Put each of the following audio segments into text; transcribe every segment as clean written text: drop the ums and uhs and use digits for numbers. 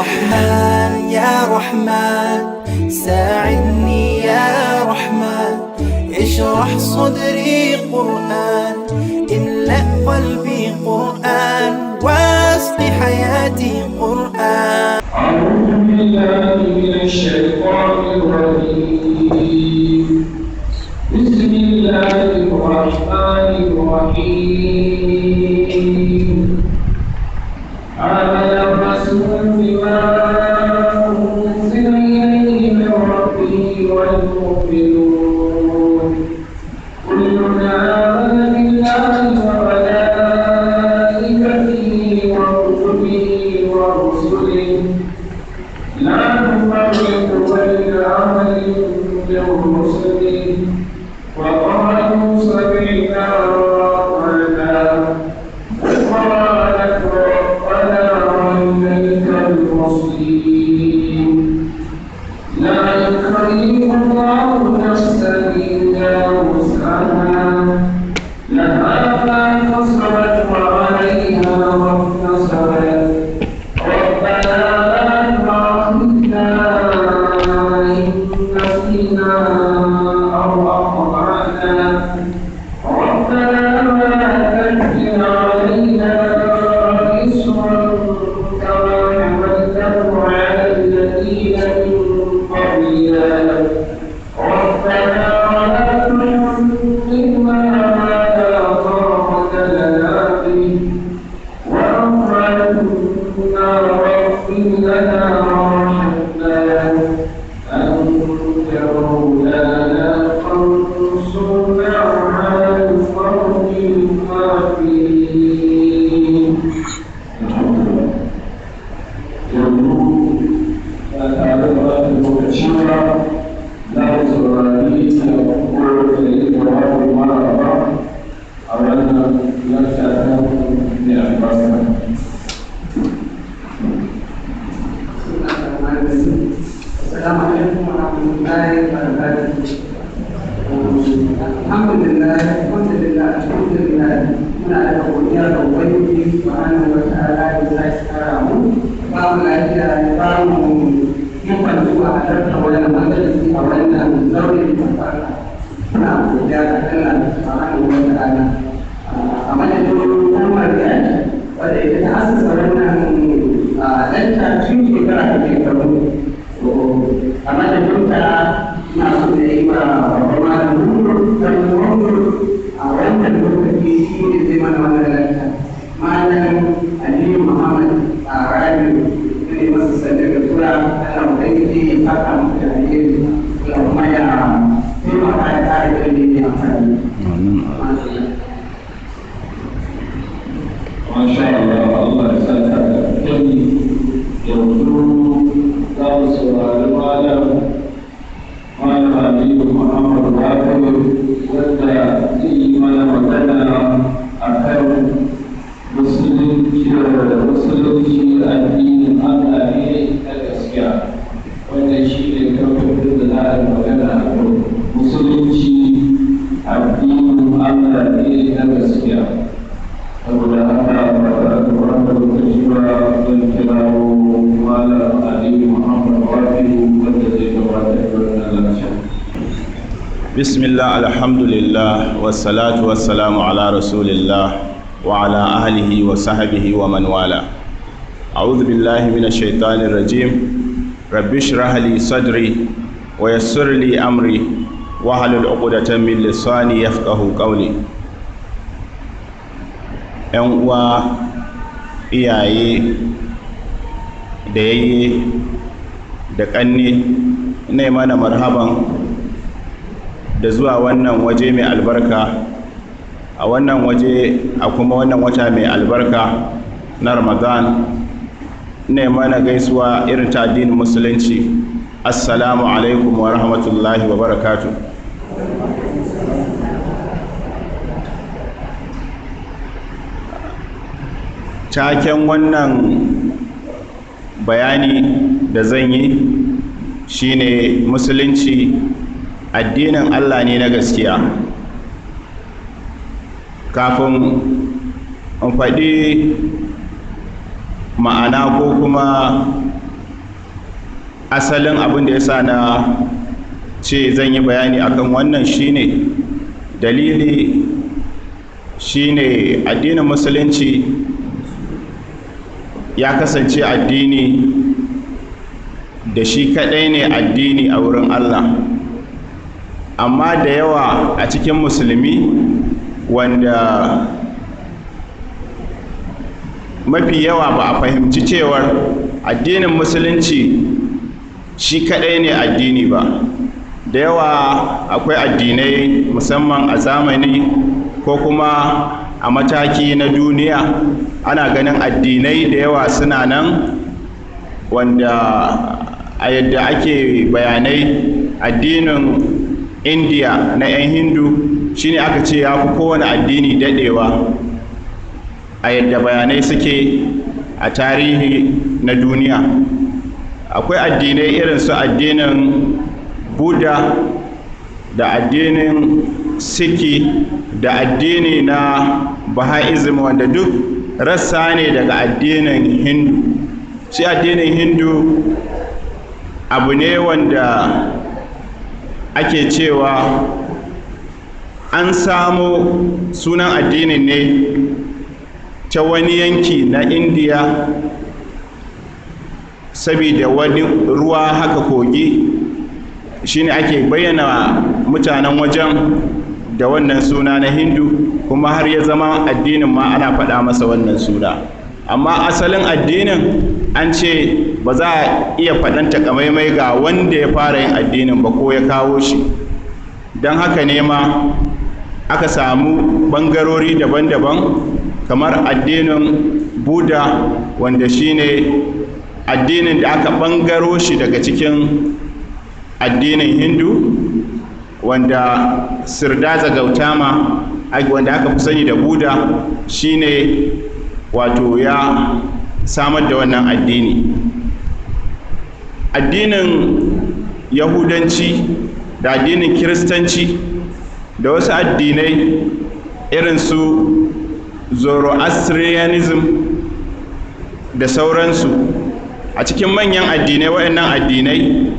رحمن يا رحمن، ساعدني يا رحمن، اشرح صدري قرآن، املأ قلبي قرآن، واسق حياتي قرآن. أعوذ بالله من الشيطان الرجيم. بسم الله الرحمن الرحيم. آمن الرسول بما أنزل إليه من ربه والمؤمنون، كل آمن بالله وملائكته وكتبه ورسله، لا نفرق بين أحد من رسله، وقالوا سمعنا وأطعنا، غفرانك ربنا وإليك المصير. لا يكلف الله نفسا إلا وسعها، لها ما كسبت وعليها ما اكتسبت. ربنا لا تؤاخذنا إن نسينا أو أخطأنا. ربنا ولا تحمل علينا إصرا كما حملته على الذين من قبلنا. ربنا ولا تحملنا ما لا طاقة لنا به، واعف عنا واغفر لنا وارحمنا، أنت مولانا، فانصرنا على القوم الكافرين. الحمد لله. Yanzu ba tare da ɓata lokaci ba, za mu saurari ko da yi jawabin maraba a wannan lakca ta mai albarka. السلام عليكم ورحمة الله وبركاته. الحمد لله، الحمد لله، الحمد لله. Muna da godiya ga Ubangiji subhanahu wa ta'ala da ya kara mu, ba mu lafiya, ya ba mu ikon zuwa halarta wannan majalisi a wannan zaure da albarka. Muna godiya ga Allah subhanahu wa ta'ala. A madadin hukumar Riyad, wadda ita ta asasa wannan lacca tun shekara da shekaru, a madadinta ina so da yi wa babban malamin ɗan a wannan lokaci, shi ne zai mana wannan lacca, Malam Aliyu Muhammad a Rabiu ne, masa sannu da zuwa. Allah Ubangiji ya saka muku da alheri, Allah kuma ya taimaka ya kare ilimi mai amfani. Masha Allah, Allah ya saka da alheri. Yanzu za mu saurari Malam Aliyu Muhammad Rabiu, wanda zai yi mana magana a kan musulunci. Musulunci addinin Allah ne na gaskiya. Wannan shi ne kafin da za a yi magana a kan musulunci addinin Allah ne na gaskiya. Saboda haka, ba tare da wata lokaci ba, zan kirawo Malam Aliyu Muhammad Rabiu, wanda zai gabatar da wannan lakca. بسم الله، الحمد لله، والصلاة والسلام على رسول الله وعلى أهله وصحبه ومن والاه. أعوذ بالله من الشيطان الرجيم. رب اشرح لي صدري ويسر لي أمري واحلل عقدة من لساني يفقه قولي. ‘Yan uwa, iyaye da yayye da ƙanne, ina mana marhaban da zuwa wannan waje mai albarka, a wannan waje, a kuma wannan wata mai albarka na Ramadan. Ina mana gaisuwa irin ta addinin Musulunci: assalamu alaikum wa rahmatullahi wa barakatuh. Taken wannan bayani da zan yi shine Musulunci addinin Allah ne na gaskiya. Kafin in faɗi ma'ana ko kuma Asalin abin da ya sa na ce zan yi bayani akan wannan shine dalili shine addinin Musulunci ya kasance addini da shi kadai ne addini a wurin Allah. Amma da yawa a cikin Musulmi, wanda mafi yawa ba a fahimci cewar addinin Musulunci shi kadai ne addini ba. Da yawa akwai addinai, musamman a zamani ko kuma a mataki na duniya, ana ganin addinai da yawa suna nan, wanda a yadda ake bayanai, addinin Indiya na 'yan Hindu shine aka ce ya fi kowane addini daɗewa a yadda bayanai suke a tarihi na duniya. Akwai addinai irin su addinin Buddha da addinin Sikhi da addini na Baha'ism, wanda duk rassa ne daga addinin Hindu. Shi addinin Hindu abu ne wanda ake cewa an samo sunan addinin ne ta wani yanki na Indiya, saboda wani ruwa haka, kogi, shine ake bayyana mutanen wajen da wannan suna na Hindu, kuma har ya zama addinin ma ana faɗa masa wannan suna. Amma asalin addinin an ce ba za a iya faɗan takamaimai ga wanda ya fara yin addinin ba ko ya kawo shi. Don haka ne ma aka samu ɓangarori daban-daban, kamar addinin Buda, wanda shine addinin da aka ɓangaro shi daga cikin addinin Hindu, wanda Siddhartha Gautama, wanda aka fi sani da Buda, shine wato ya samar da wannan addini. Addinin Yahudanci da addinin Kiristanci da wasu addinai irin su Zoroastrianism da sauransu a cikin manyan addinai, waɗannan addinai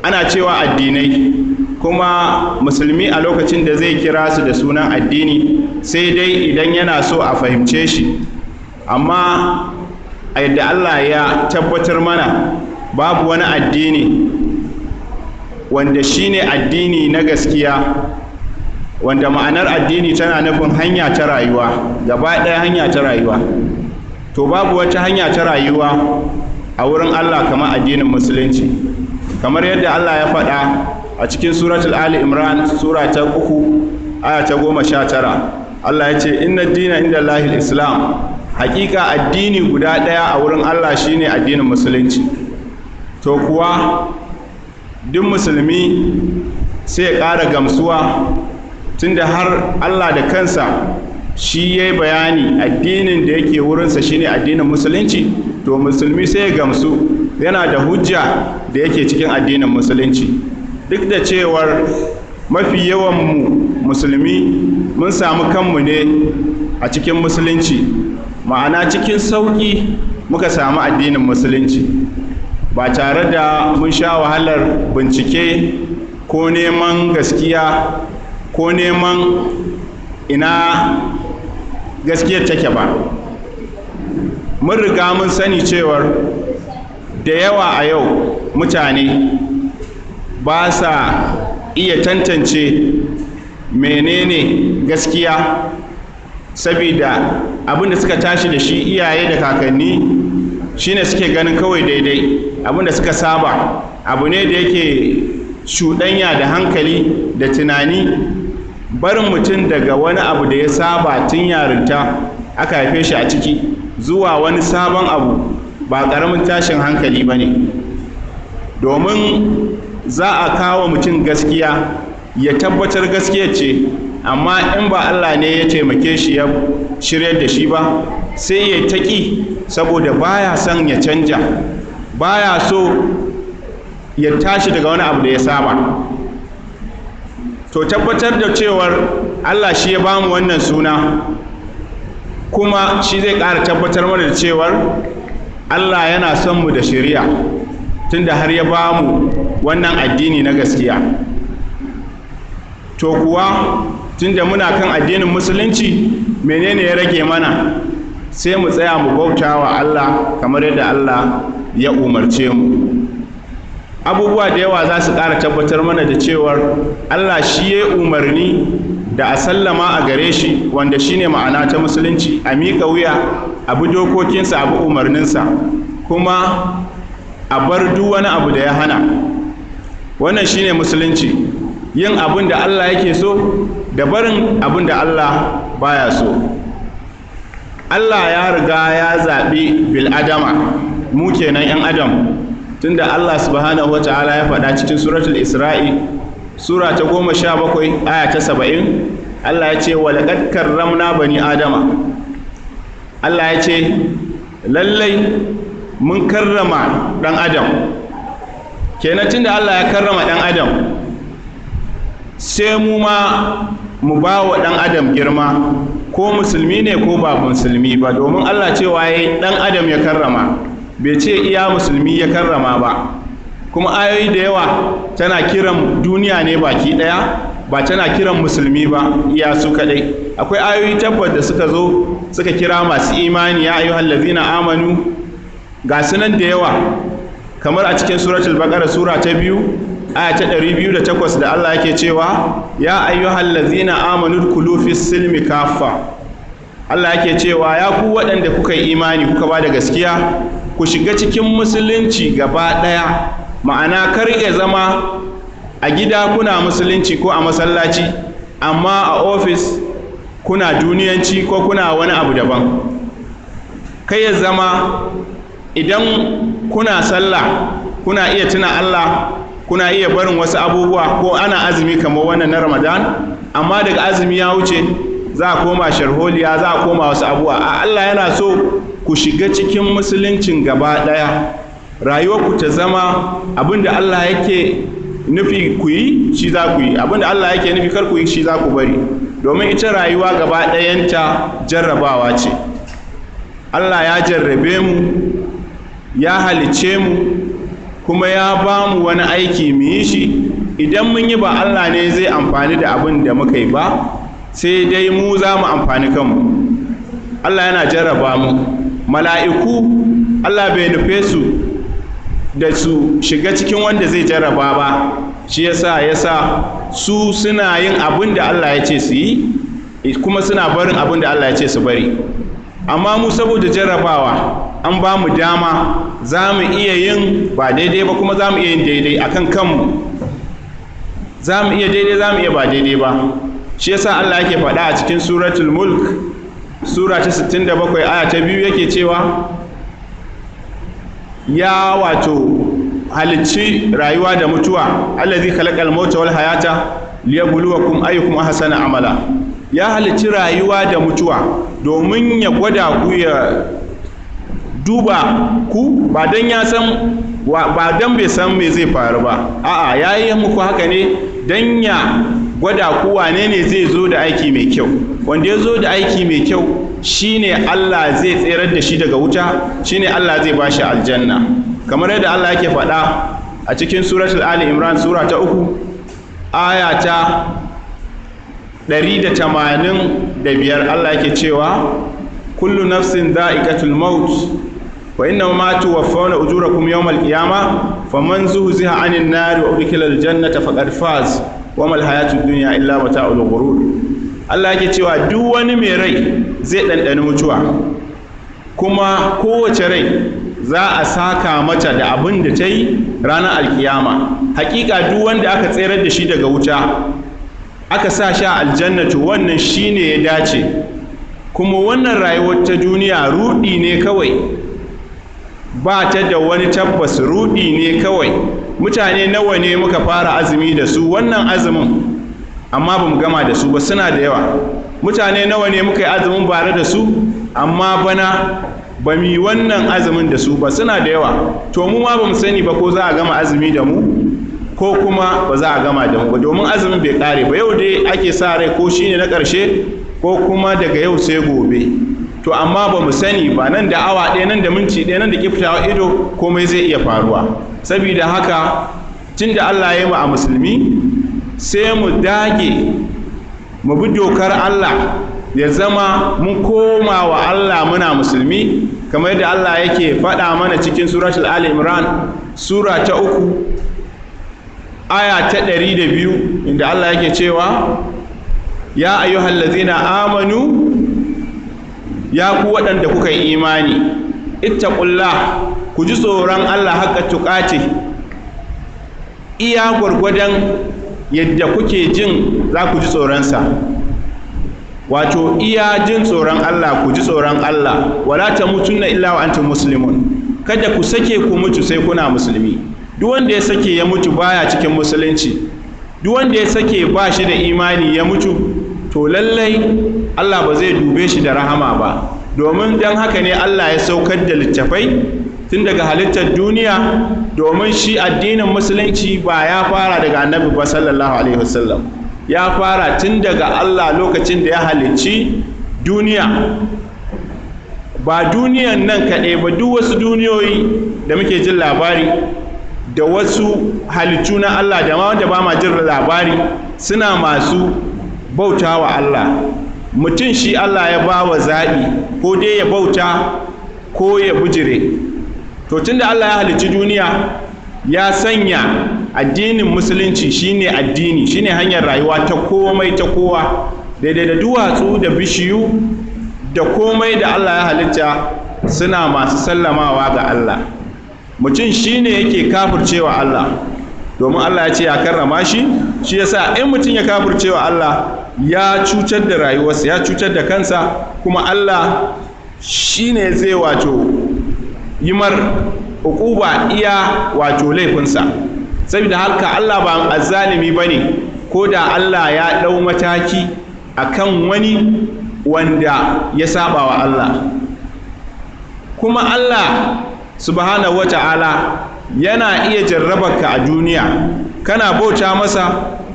ana cewa addinai, kuma Musulmi a lokacin da zai kira su da sunan addini, sai dai idan yana so a fahimce shi. Amma a yadda Allah ya tabbatar mana, babu wani addini wanda shine addini na gaskiya, wanda ma'anar addini tana nufin hanya ta rayuwa gaba ɗaya, hanya ta rayuwa. To, babu wata hanya ta rayuwa a wurin Allah kamar addinin Musulunci, kamar yadda Allah ya faɗa a cikin Suratul Ali Imran, sura ta 3, aya ta 19. Allah ya ce: "Inna dina inda Allahil Islam." Hakika addini guda ɗaya a wurin Allah shine addinin Musulunci. To kuwa duk Musulmi sai ya ƙara gamsuwa, tunda har Allah da kansa shi ya yi bayani addinin da yake wurinsa shine addinin Musulunci. To, Musulmi sai ya gamsu yana da hujja da yake cikin addinin Musulunci, duk da cewar mafi yawan mu Musulmi mun samu kanmu ne a cikin Musulunci, ma'ana cikin sauƙi muka samu addinin Musulunci, ba tare da mun sha wahalar bincike ko neman gaskiya ko neman ina gaskiyar take ba. Mun riga mun sani cewar da yawa a yau mutane ba sa iya tantance menene gaskiya, sabida abin da suka tashi da shi, iyaye da kakanni, shine suke ganin kawai daidai. Abin da suka saba abu ne da yake cuɗanya da hankali da tunani. Barin mutum daga wani abu da ya saba tun yarinta, aka haife shi a ciki, zuwa wani sabon abu, ba ƙaramin tashin hankali ba ne, domin za a kawo mutum gaskiya ya tabbatar gaskiya ce, amma in ba Allah ne ya taimake shi ya shiryar da shi ba, sai ya taƙi, saboda baya son ya canja, baya so ya tashi daga wani abu da ya saba. To, tabbatar da cewar Allah shi ya bamu wannan suna, kuma shi zai ƙara tabbatar mana da cewar Allah yana son mu da shari'a. tunda har ya ba mu wannan addini na gaskiya. To kuwa tunda muna kan addinin musulunci, menene ya rage mana? Sai mu tsaya mu bauta wa Allah kamar yadda Allah ya umarce mu. Abubuwa da yawa za su ƙara tabbatar mana da cewar Allah shi ya umarni da a sallama a gare shi, wanda shine ma'ana ta musulunci, a miƙa wuya, a bi dokokinsa, a bi umarninsa, kuma a bar duk wani abu da ya hana. Wannan shine musulunci, yin abin da Allah yake so da barin abin da Allah baya so. Allah ya riga ya zaɓi bil'adama, mu kenan 'yan adam, tunda Allah subhanahu wata'ala ya faɗa cikin suratul Isra'i, sura ta 17, aya ta 70, Allah ya ce walaƙad karramna bani adama. Allah ya ce lallai mun karrama ɗan adam. Kenan tunda Allah ya karrama ɗan adam, sai mu ma mu ba wa ɗan adam girma, ko musulmi ne ko ba musulmi ba, domin Allah cewa ya yi ɗan adam ya karrama, bai ce iya musulmi ya karrama ba. Kuma ayoyi da yawa tana kiran duniya ne baki ɗaya, ba tana kiran musulmi ba iya su kaɗai. Akwai ayoyi tabbas da suka zo suka kira masu imani, ya ayyuhal ladzina amanu, ga sunan da yawa, kamar a cikin suratul baqara, sura ta 2, aya ta 208, da Allah yake cewa ya ayyuhal ladzina amanu dkhulu fis silmi kaffa. Allah yake cewa ya ku waɗanda kuka yi imani, kuka ba da gaskiya, ku shiga cikin musulunci gaba ɗaya. Ma'ana kar ya zama a gida kuna musulunci ko a masallaci, amma a ofis kuna duniyanci ko kuna wani abu daban. Kai ya zama idan kuna sallah kuna iya tuna Allah, kuna iya barin wasu abubuwa, ko ana azumi kamar wannan na Ramadan, amma daga azumi ya wuce za a koma sharholiya, za a koma wasu abubuwa. A Allah yana so ku shiga cikin musuluncin gaba ɗaya, rayuwarku ta zama abinda Allah yake nufi ku yi shi za ku yi, abinda Allah yake nufi kar ku yi shi za ku bari. Domin ita rayuwa gaba ɗayanta jarrabawa ce. Allah ya jarrabe mu, ya halicce mu, kuma ya ba mu wani aiki mu yi shi. Idan mun yi, ba Allah ne zai amfani da abin da muka yi ba, sai dai mu za mu amfani kanmu. Allah yana jarraba mu. Mala'iku Allah bai nufe su da su shiga cikin wanda zai jarraba ba, shi yasa su suna yin abin da Allah ya ce su yi, kuma suna barin abin da Allah ya ce su bari. Amma mu saboda jarrabawa an ba mu dama, za mu iya yin ba daidai ba, kuma za mu iya yin daidai akan kanmu. Za mu iya daidai, za mu iya ba daidai ba. Shi yasa Allah yake faɗa a cikin suratul Mulk, sura ta 67, aya ta 2, yake cewa ya wato halicci rayuwa da mutuwa, allazi khalaqal mauta wal hayata liyabluwakum ayyukum ahsana amala. Ya halicci rayuwa da mutuwa domin ya gwada ku, ya duba ku, ba dan ya san ba dan bai san me zai faru ba, a'a, yayi muku haka ne dan ya gwada ku wane ne zai zo da aiki mai kyau. Wanda ya zo da aiki mai kyau shine Allah zai tserar da shi daga wuta, shine Allah zai bashi aljanna. Kamar yadda Allah yake faɗa a cikin suratul Ali Imran, sura ta 3, aya ta 185, Allah yake cewa kullu nafsin dha'iqatul maut wa inna ma tuwaffawna ujurakum yawmal qiyamah faman zuhziha 'anil nari wa udkhila al-jannata faqad faz wa mal hayatud dunya illa mata'ul ghurur. Allah yake cewa duk wani mai rai zai ɗanɗani mutuwa, kuma kowace rai za a saka mata da abin da ta yi ranar alkiyama. Hakika duk wanda aka tserar da shi daga wuta aka sa shi a aljannatu, wannan shine ya dace. Kuma wannan rayuwar ta duniya rudi ne kawai, ba ta da wani tabbas, rudi ne kawai. Mutane nawa ne muka fara azumi da su wannan azumin, amma ba mu gama da su ba, suna da yawa. Mutane nawa ne muka yi azumin bare da su, amma bana ba mu yi wannan azumin da su ba, suna da yawa. To mu ma ba mu sani ba ko za a gama azumi da mu ko kuma ba za a gama da mu ba, domin azumin bai kare ba. Yau dai ake sa rai ko shine na ƙarshe ko kuma daga yau sai gobe. To amma ba mu sani ba, nan da awa ɗaya, nan da minti ɗaya, nan da kiftawa ido, komai zai iya faruwa. Saboda haka, tun da Allah ya yi mu a musulmi, sai mu dage mu bi dokar Allah, ya zama mun koma wa Allah muna musulmi, kamar yadda Allah yake faɗa mana cikin suratul Ali Imran, sura ta 3, aya ta 102, inda Allah yake cewa: "Ya ayyuhal ladzina amanu, ya ku waɗanda kuka yi imani, ittaqullah, ku ji tsoron Allah, haqqa tuqati, iya gwargwadon yadda kuke jin za ku ji tsoronsa, wato iya jin tsoron Allah, ku ji tsoron Allah. Wala tamutunna illa wa antum muslimun, kada ku sake ku mutu sai kuna musulmi." Duk wanda ya sake ya mutu baya cikin musulunci, duk wanda ya sake ba shi da imani ya mutu, to lallai Allah ba zai dube shi da rahama ba. Domin don haka ne Allah ya saukar da littafai tun daga halittar duniya, domin shi addinin musulunci ba ya fara daga Annabi ba sallallahu alaihi wasallam, ya fara tun daga Allah lokacin da ya halicci duniya. Ba duniyan nan kaɗai ba, duk wasu duniyoyi da muke jin labari da wasu halittu na Allah da ma wanda ba ma jin labari, suna masu bauta wa Allah. Mutum shi Allah ya ba wa zaɓi, ko dai ya bauta ko ya bujire. To tunda Allah ya halicci duniya, ya sanya addinin musulunci shine addini, shine hanyar rayuwa ta komai, ta kowa, daidai da duwatsu da bishiyu da komai da Allah ya halitta suna masu sallamawa ga Allah. Mutum shine yake kafircewa Allah, domin Allah ya ce ya karrama shi. Shi yasa in mutum ya kafircewa Allah, ya cutar da rayuwarsa, ya cutar da kansa, kuma Allah shine zai wato yi mar uquba iya wato laifinsa. Saboda haka Allah ba azzalimi bane, ko da Allah ya ɗau mataki akan wani wanda ya saba wa Allah. Kuma Allah subhanahu wata'ala yana iya jarrabarka a duniya, kana bauta masa,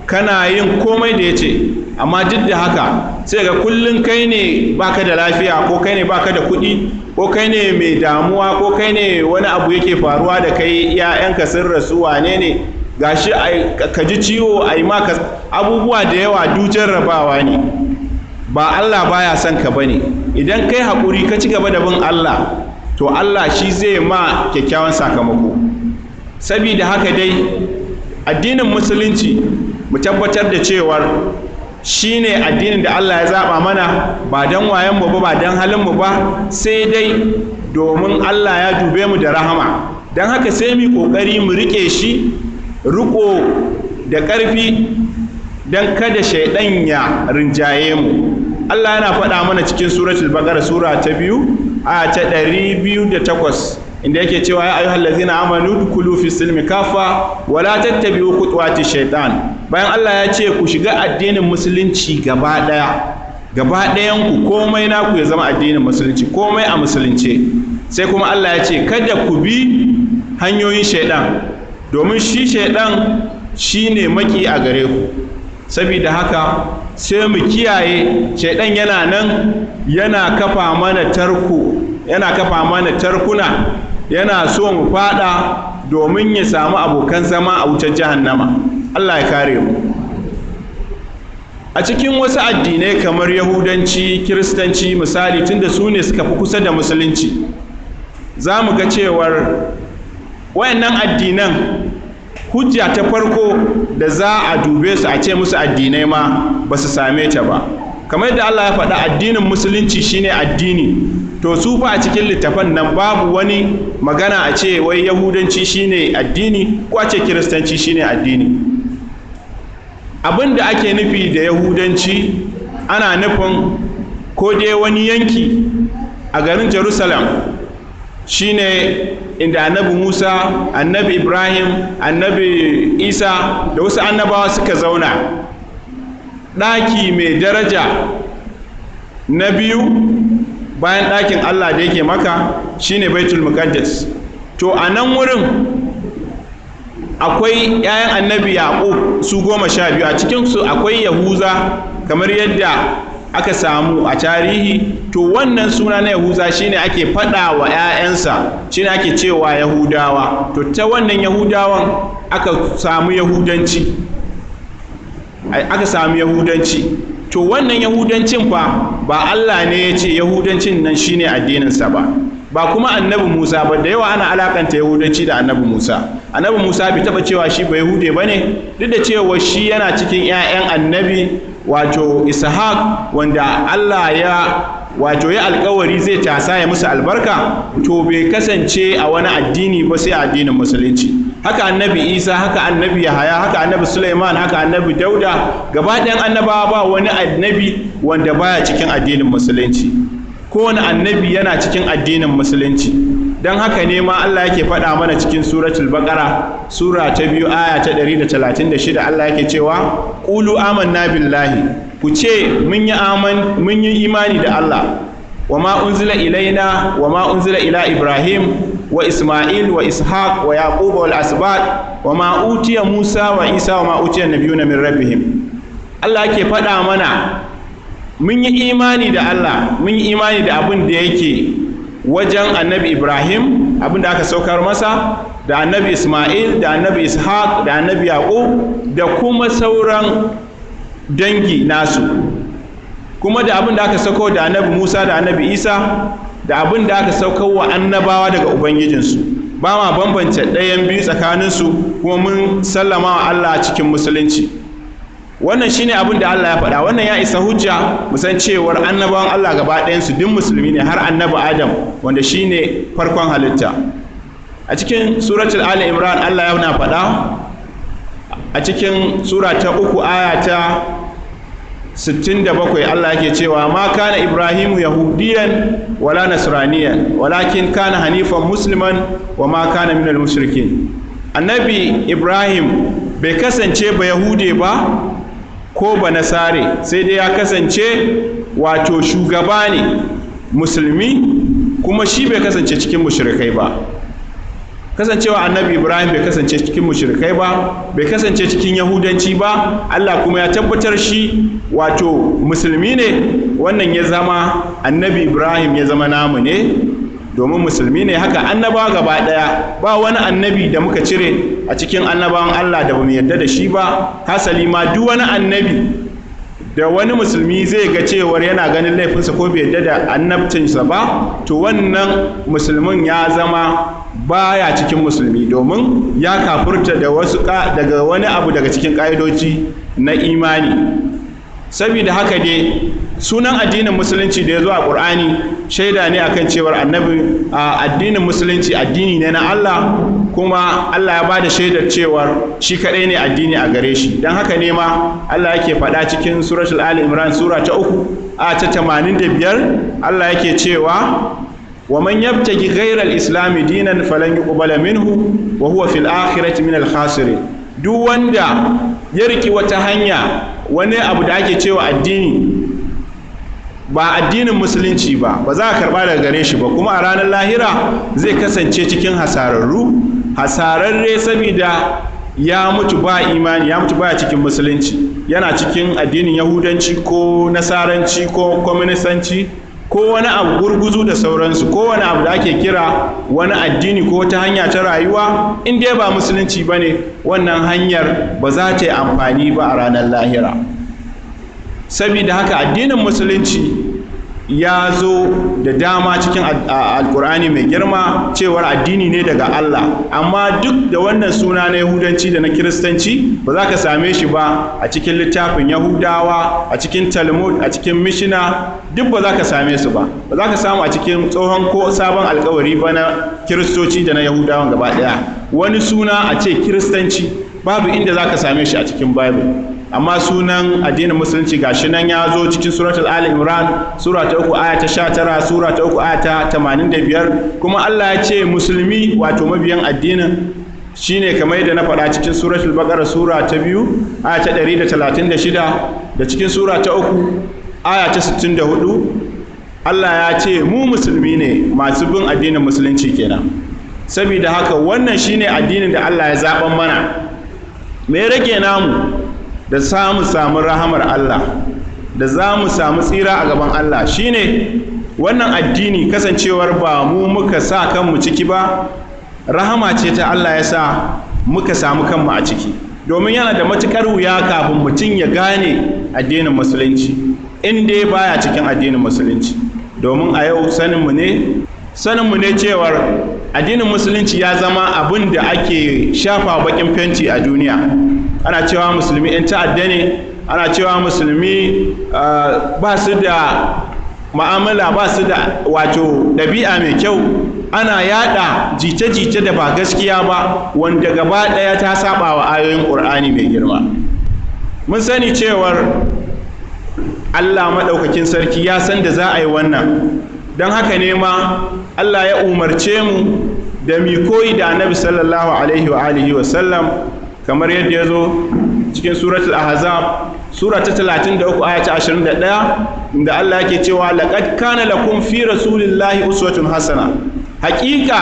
kana yin komai da ya ce, amma duk da haka sai ga kullum kai ne baka da lafiya, ko kai ne baka da kuɗi, ko kai ne mai damuwa, ko kai ne wani abu yake faruwa da kai, 'ya'yanka sun rasu, wane ne, gashi ka ji ciwo, a yi maka abubuwa da yawa. Duk jarrabawa ne, ba Allah baya son ka bane. Idan kai haƙuri ka ci gaba da bin Allah, to Allah shi zai ma kyakkyawan sakamako. Saboda haka dai addinin musulunci, mu tabbatar da cewar shi ne addinin da Allah ya zaɓa mana, ba don wayanmu ba, ba don halinmu ba, sai dai domin Allah ya dube mu da rahama. Don haka sai mu ƙoƙari mu riƙe shi riƙo da ƙarfi, don kada shaiɗan ya rinjaye mu. Allah yana faɗa mana cikin suratul Baqara, sura ta 2, aya ta 208, inda yake cewa: "Ya ayyuhal ladzina amanu dkhulu fi silmi kafa wala tattabi'u khutuwati shaitan." Bayan Allah ya ce ku shiga addinin musulunci gaba daya, gaba ɗayan ku, komai naku ya zama addinin musulunci, komai a musulunce, sai kuma Allah ya ce kada ku bi hanyoyin shaidan, domin shi shaidan shine maki a gare ku. Saboda haka sai mu kiyaye, shaidan yana nan yana kafa mana tarko, yana kafa mana tarkuna, yana so mu fada domin ya samu abokan zama a wutar jahannama. Allah ya kare mu. A cikin wasu addinai kamar Yahudanci, Kiristanci misali, tunda su ne suka fi kusa da musulunci, za mu ga cewar wayannan addinan, hujja ta farko da za a dube su a ce musu addinai ma, ba su same ta ba. Kamar yadda Allah ya faɗa addinin musulunci shine addini, to su fa a cikin littafan nan babu wani magana a ce wai Yahudanci shine addini ko a ce Kiristanci shine addini. Abin da ake nufi da Yahudanci, ana nufin ko dai wani yanki a garin Jerusalem, shine inda Annabi Musa, Annabi Ibrahim, Annabi Isa da wasu annabawa suka zauna, ɗaki mai daraja na biyu bayan ɗakin Allah da yake Maka, shine Baitul Muqaddas. To a nan wurin akwai 'ya'yan Annabi Yaqub su 12, a cikinsu akwai Yahuza, kamar yadda Aka samu a tarihi, to wannan suna na Yahuza shine ake faɗa wa 'ya'yansa, shine ake cewa Yahudawa. To ta wannan Yahudawan aka samu Yahudanci, aka samu Yahudanci. To wannan Yahudancin fa ba Allah ne ya ce Yahudancin nan shine addininsa ba, ba kuma Annabi Musa ba. Da yawa ana alakanta Yahudanci da Annabi Musa. Annabi Musa bai taba cewa shi ba Yahude ba ne, duk da cewa shi yana cikin 'ya'yan Annabi wato Ishaq, wanda Allah ya wato ya alkawari zai tasa ya musu albarka. To bai kasance a wani addini ba sai addinin Musulunci. Haka Annabi Isa, haka Annabi Yahaya, haka Annabi Suleiman, haka Annabi Dauda, gaba ɗayan annabawa, ba wani annabi wanda baya cikin addinin Musulunci. Kowane annabi yana cikin addinin Musulunci. Don haka ne ma Allah yake faɗa mana cikin Suratul Baqara, sura ta 2, aya ta 136, Allah yake cewa: "Qulu amanna billahi", ku ce mun yi imani da Allah, "wa ma unzila ilaina wa ma unzila ila Ibrahim wa Isma'il wa Ishaq wa Yaqub wal asbat wa ma utiya Musa wa Isa wa ma utiya nabiyuna min rabbihim". Allah yake faɗa mana mun yi imani da Allah, mun yi imani da abin da yake wajen Annabi Ibrahim, abin da aka saukar masa, da Annabi Ismail, da Annabi Ishaq, da Annabi Yaqub, da kuma sauran dangi nasu, kuma da abin da aka sauko da Annabi Musa da Annabi Isa, da abin da aka saukar wa annabawa daga Ubangijinsu. Ba ma bambance ɗayan biyu tsakaninsu, kuma mun sallama wa Allah cikin Musulunci. Wannan shine abin da Allah ya faɗa. Wannan ya isa hujja mu san cewar annabawan Allah gaba ɗayansu duk musulmi ne, har Annabi Adam, wanda shine farkon halitta. A cikin Suratul Ali Imran, Allah yana faɗa a cikin sura ta 3, aya ta 67, Allah yake cewa: "Ma kana Ibrahimu yahudiyan wala nasraniyan, walakin kana hanifan musliman, wa ma kana minal mushrikin". Annabi Ibrahim bai kasance ba Yahude ba ko ba Nasare, sai dai ya kasance wato shugaba ne musulmi, kuma shi bai kasance cikin mushrikai ba. Kasancewa Annabi Ibrahim bai kasance cikin mushrikai ba, bai kasance cikin Yahudanci ba, Allah kuma ya tabbatar shi wato musulmi ne, wannan ya zama Annabi Ibrahim ya zama namu ne domin musulmi ne. Haka annabawa gaba daya, ba wani annabi da muka cire a cikin annabawan Allah da bamu yarda da shi ba. Hasali ma, duk wani annabi da wani musulmi zai ga cewar yana ganin laifinsa ko bai yarda da annabcinsa ba, to wannan musulmin ya zama baya cikin musulmi, domin ya kafurta da wasu daga wani abu daga cikin ƙa'idoji na imani. Saboda haka dai, sunan addinin Musulunci da ya zo a Ƙur'ani shaida ne akan cewar annabi a addinin Musulunci addini ne na Allah, kuma Allah ya ba da shaidar cewar shi kaɗai ne addini a gare shi. Don haka ne ma Allah yake faɗa cikin Suratul Ali Imran, sura ta 3, a ta 85, Allah yake cewa: "Wa man yabtagi ghayra al-islam dinan falan yuqbala minhu wa huwa fil akhirati min al-khasirin". Duk wanda ya riki wata hanya, wani abu da ake cewa addini, ba addinin Musulunci ba, ba za a karba daga gare shi ba, kuma a ranar lahira zai kasance cikin hasararru, hasararre, saboda ya mutu ba imani, ya mutu ba cikin Musulunci, yana cikin addinin Yahudanci ko Nasaranci ko Kwaminisanci ko wani abu, gurguzu da sauransu, ko wani abu da ake kira wani addini ko wata hanya ta rayuwa, in dai ba Musulunci ba ne, wannan hanyar ba za ta yi amfani ba a ranar lahira. Saboda haka addinin Musulunci ya zo da dama cikin Alkur'ani mai girma cewar addini ne daga Allah. Amma duk da wannan suna na Yahudanci da na Kiristanci, ba za ka same shi ba a cikin littafin Yahudawa, a cikin Talmud, a cikin Mishina, duk ba za ka same su ba. Ba za ka samu a cikin Tsohon ko Sabon Alkawari ba na Kiristoci da na Yahudawan gaba ɗaya. Wani suna a ce Kiristanci, babu inda za ka same shi a cikin Bible. Amma sunan addinin Musulunci gashi nan ya zo cikin Suratul Ali Imran, sura ta 3, aya ta 19, sura ta 3, aya ta 85. Kuma Allah ya ce musulmi, wato mabiyan addinin, shine kamar yadda na faɗa cikin Suratul Baqara, sura ta 2, aya ta 136, da cikin sura ta 3, aya ta 64. Allah ya ce mu musulmi ne, masu bin addinin Musulunci kenan. Saboda haka wannan shine addinin da Allah ya zaɓan mana. Me rage namu da samu rahamar Allah? da za mu samu tsira a gaban Allah, shine wannan addini, kasancewar ba mu muka sa kanmu ciki ba, rahama ce ta Allah ya sa muka samu kanmu a ciki. Domin yana da matukar wuya kafin mutum ya gane addinin Musulunci in dai baya cikin addinin Musulunci. Domin a yau saninmu ne cewar addinin Musulunci ya zama abin da ake shafa bakin fenti a duniya. Ana cewa Musulmi 'yan ta'adda ne, ana cewa Musulmi ba su da ma'amala, ba su da wato ɗabi'a mai kyau. Ana yada jita-jita da ba gaskiya ba, wanda gaba ɗaya ta saba wa ayoyin Ƙur'ani mai girma. Mun sani cewar Allah Maɗaukakin Sarki ya san da za a yi wannan. Don haka ne ma Allah ya umarce mu da mi koyi da Annabi sallallahu alaihi wa alihi wa sallam, kamar yadda ya zo cikin Suratul Ahzab, sura ta 33, aya ta 21, inda Allah yake cewa: "Laqad kana lakum fi rasulillahi uswatun hasana." Haƙiƙa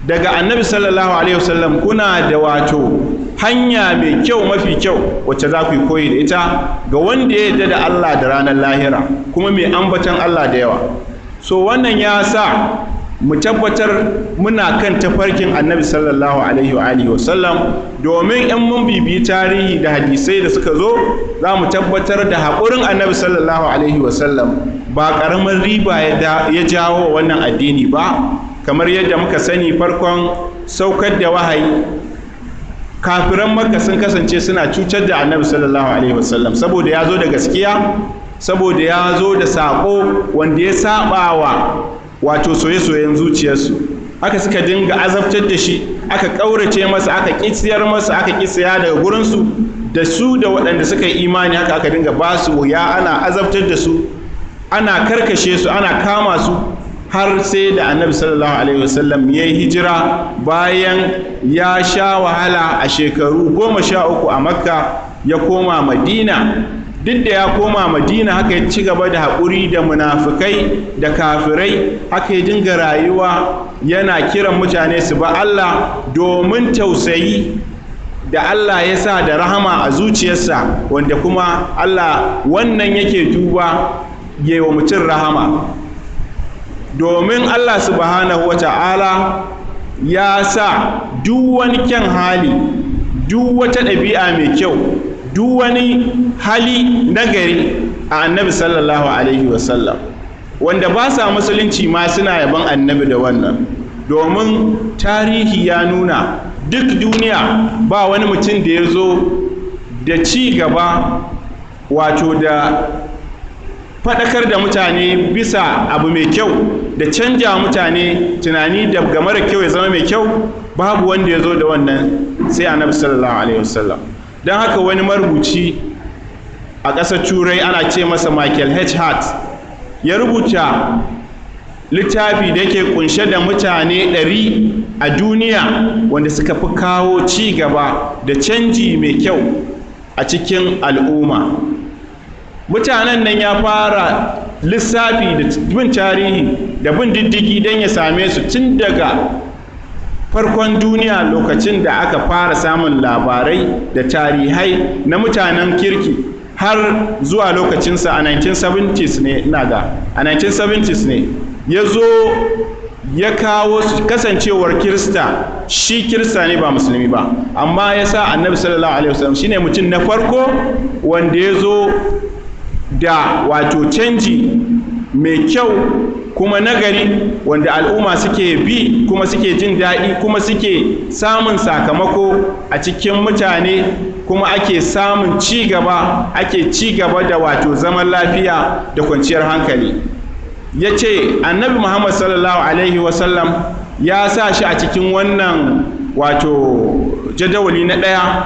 daga Annabi sallallahu alaihi wasallam kuna da wato hanya mai kyau, mafi kyau, wacce za ku yi koyi da ita ga wanda ya yarda da Allah da ranar lahira, kuma mai ambaton Allah da yawa. So wannan ya sa mu tabbatar muna kan tafarkin Annabi sallallahu alaihi wa alihi wasallam, domin in mun bibiyi tarihi da hadisai da suka zo, za mu tabbatar da haƙurin Annabi sallallahu alaihi wasallam ba ƙaramin riba ya jawo wannan addini ba. Kamar yadda muka sani, farkon saukar da wahayi, kafiran Makka sun kasance suna cutar da Annabi sallallahu alaihi wasallam saboda ya zo da gaskiya, saboda ya zo da saƙo wanda ya saɓa wa wato soye-soyen zuciyarsu. Haka suka dinga azabtar da shi, aka ƙaurace masa, aka ƙi siyar masa, aka ƙi siya daga gurinsu, da su da waɗanda suka yi imani. Haka aka dinga ba su wuya, ana azabtar da su, ana karkashe su, ana kama su, har sai da Annabi sallallahu alaihi wasallam ya yi hijira bayan ya sha wahala a shekaru 13 a Makka, ya koma Madina. Duk da ya koma Madina, haka ya ci gaba da haƙuri da munafukai da kafirai. Haka ya dinga rayuwa yana kiran mutane su ba Allah, domin tausayi da Allah ya sa da rahama a zuciyarsa, wanda kuma Allah wannan yake duba ya wa mutum rahama. Domin Allah subhanahu wa ta'ala ya sa duk wani kyan hali, duk wata ɗabi'a mai kyau, duk wani hali nagari a Annabi sallallahu alaihi wasallam, wanda ba sa Musulunci ma suna yaban Annabi da wannan. Domin tarihi ya nuna duk duniya ba wani mutum da ya zo da ci gaba, wato da faɗakar da mutane bisa abu mai kyau, da canja mutane tunani daga mara kyau ya zama mai kyau, babu wanda ya zo da wannan sai Annabi sallallahu alaihi wasallam. Don haka wani marubuci a ƙasar Turai, ana ce masa Michael H. Hart, ya rubuta littafi da yake kunshe da mutane 100 a duniya wanda suka fi kawo ci gaba da canji mai kyau a cikin al'umma. Mutanen nan ya fara lissafi da bin tarihi da bin diddigi don ya same su tun daga farkon duniya, lokacin da aka fara samun labarai da tarihai na mutanen kirki, har zuwa lokacinsa a 1970s ne. Ina ga a 1970s ne ya zo ya kawo kasancewar Kirista, shi Kirista ne ba Musulmi ba, amma ya sa Annabi sallallahu alaihi wasallam shine mutum na farko wanda ya zo da wato canji mai kyau kuma nagari, wanda al'umma suke bi kuma suke jin daɗi kuma suke samun sakamako a cikin mutane, kuma ake samun ci gaba, ake ci gaba da wato zaman lafiya da kwanciyar hankali. Ya ce Annabi Muhammad sallallahu alaihi wasallam ya sa shi a cikin wannan wato jadawali na ɗaya.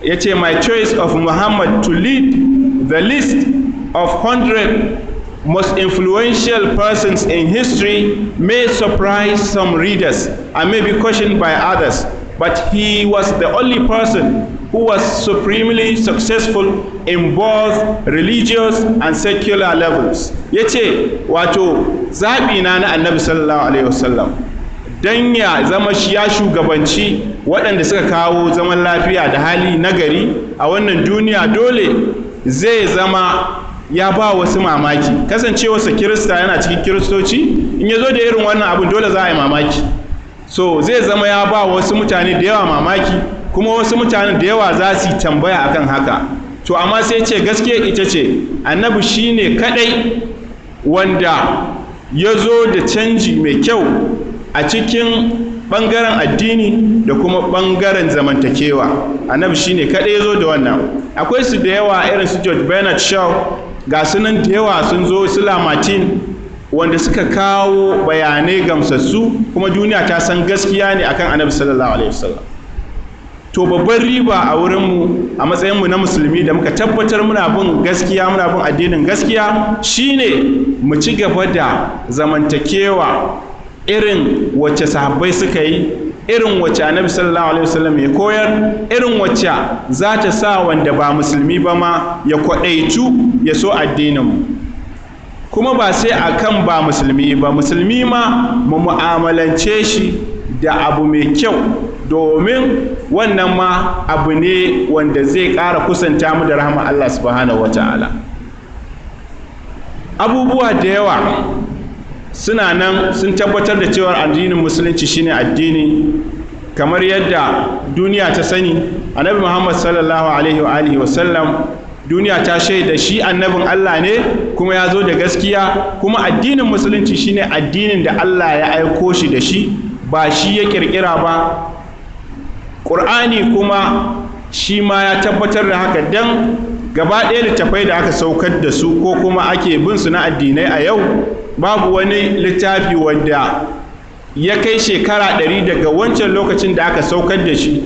Ya ce, "My choice of Muhammad to lead the list of 100 most influential persons in history may surprise some readers and may be questioned by others, but he was the only person who was supremely successful in both religious and secular levels." Ya ce wato zaɓi na Annabi sallallahu alaihi wasallam don ya zama shi ya shugabanci waɗanda suka kawo zaman lafiya da hali nagari a wannan duniya, dole zai zama ya ba wasu mamaki. Kasancewarsa Kirista, yana cikin Kiristoci, in ya zo da irin wannan abin dole za a yi mamaki. So zai zama ya ba wasu mutane da yawa mamaki, kuma wasu mutane da yawa za su yi tambaya akan haka. To amma sai ce gaskiya ita ce Annabi shine kadai wanda ya zo da canji mai kyau a cikin ɓangaren addini da kuma ɓangaren zamantakewa. Annabi shine kadai ya zo da wannan. Akwai su da yawa, irin su George Bernard Shaw, ga sunan da yawa sun zo, su Lamartine, wanda suka kawo bayanai gamsassu, kuma duniya ta san gaskiya ne akan Annabi sallallahu alaihi wasallam. To babban riba a wurinmu a matsayinmu na Musulmi da muka tabbatar muna bin gaskiya, muna bin addinin gaskiya, shine mu ci gaba da zamantakewa irin wacce sahabbai suka yi, irin wacce Annabi sallallahu alaihi wasallam ya koyar, irin wacce za ta sa wanda ba Musulmi ba ma ya kwadaitu ya so addininmu. Kuma ba sai akan ba Musulmi ba, Musulmi ma mu mu'amalance shi da abu mai kyau, domin wannan ma abu ne wanda zai ƙara kusanta mu da rahama Allah subhanahu wata'ala. Abubuwa da yawa suna nan sun tabbatar da cewar addinin Musulunci shine addini. Kamar yadda duniya ta sani, Annabi Muhammad sallallahu alaihi wa alihi wasallam, duniya ta shaida shi annabin Allah ne, kuma ya zo da gaskiya, kuma addinin Musulunci shine addinin da Allah ya aiko shi da shi, ba shi ya kirkira ba. Ƙur'ani kuma shi ma ya tabbatar da haka, don gaba ɗaya littafai da aka saukar da su ko kuma ake bin su na addinai a yau, babu wani littafi wanda ya kai shekara 100 daga wancan lokacin da aka saukar da shi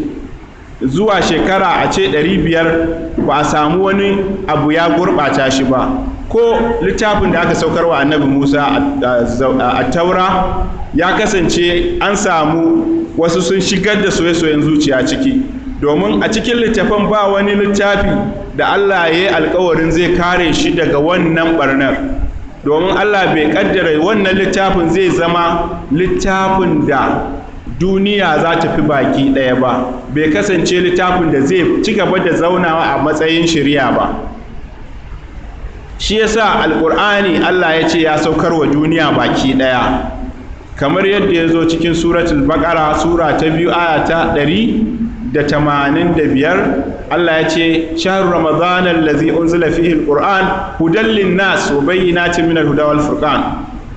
zuwa shekara a ce 500 ba a samu wani abu ya gurɓata shi ba. Ko littafin da aka saukar wa Annabi Musa, a Taura, ya kasance an samu wasu sun shigar da soye-soyen zuciya ciki, domin a cikin littafin ba wani littafi da Allah ya yi alkawarin zai kare shi daga wannan barnar, domin Allah bai kaddara wannan littafin zai zama littafin da duniya za ta fi baki ɗaya ba, bai kasance littafin da zai ci gaba da zaunawa a matsayin shari'a ba. Shi yasa Alƙur'ani Allah ya ce ya saukar wa duniya baki ɗaya, kamar yadda ya zo cikin Suratul Baƙara, sura ta 2, aya ta 185. Allah ya ce: "Shahru Ramadan allazi unzila fihi alquran hudan linnas wa bayyinatin min alhuda wal furqan."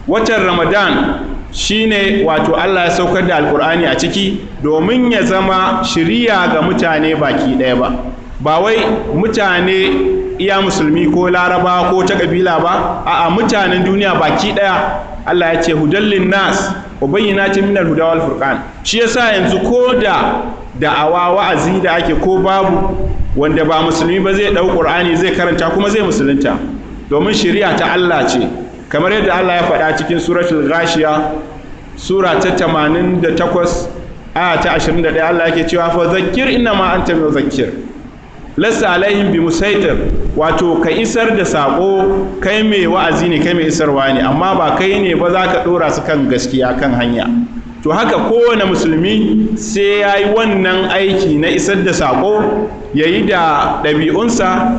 Watan Ramadan shine wato Allah ya saukar da Alqur'ani a ciki domin ya zama shiriya ga mutane baki ɗaya, ba wai mutane iya Musulmi ko Laraba ko ta kabila ba, a'a, mutanen duniya baki ɗaya. Allah ya ce hudan linnas wa bayyinatin min alhuda wal furqan. Shi yasa yanzu ko da da'awa, wa'azi da ake ko babu, wanda ba Musulmi ba zai ɗau Ƙur'ani zai karanta kuma zai musulunta, domin shari'a ta Allah ce, kamar yadda Allah ya faɗa cikin Suratul Ghashiya, sura ta 88, aya ta 21. Allah yake cewa: "Fa zakkir innama anta muzakkir, lasta alaihim bi musaitir." Wato ka isar da sako, kai mai wa'azi ne, kai mai isarwa ne, amma ba kai ne ba za ka ɗora su kan gaskiya, kan hanya. To haka kowane Musulmi sai ya yi wannan aiki na isar da sako, ya yi da ɗabi'unsa,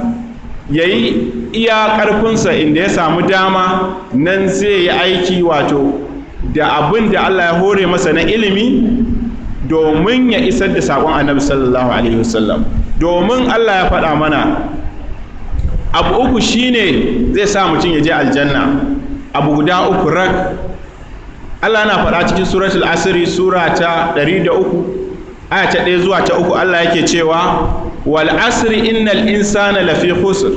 ya yi iya ƙarfinsa. Inda ya samu dama nan zai yi aiki, wato da abin da Allah ya hore masa na ilimi, domin ya isar da saƙon Annabi sallallahu alaihi wasallam. Domin Allah ya faɗa mana abu uku shine zai sa mutum ya je aljanna, abu guda uku rak. Allah na faɗa cikin Suratul Asri, sura ta 103, aya ta 1 zuwa ta 3. Allah yake cewa: "Wal asri, innal insana lafi khusr."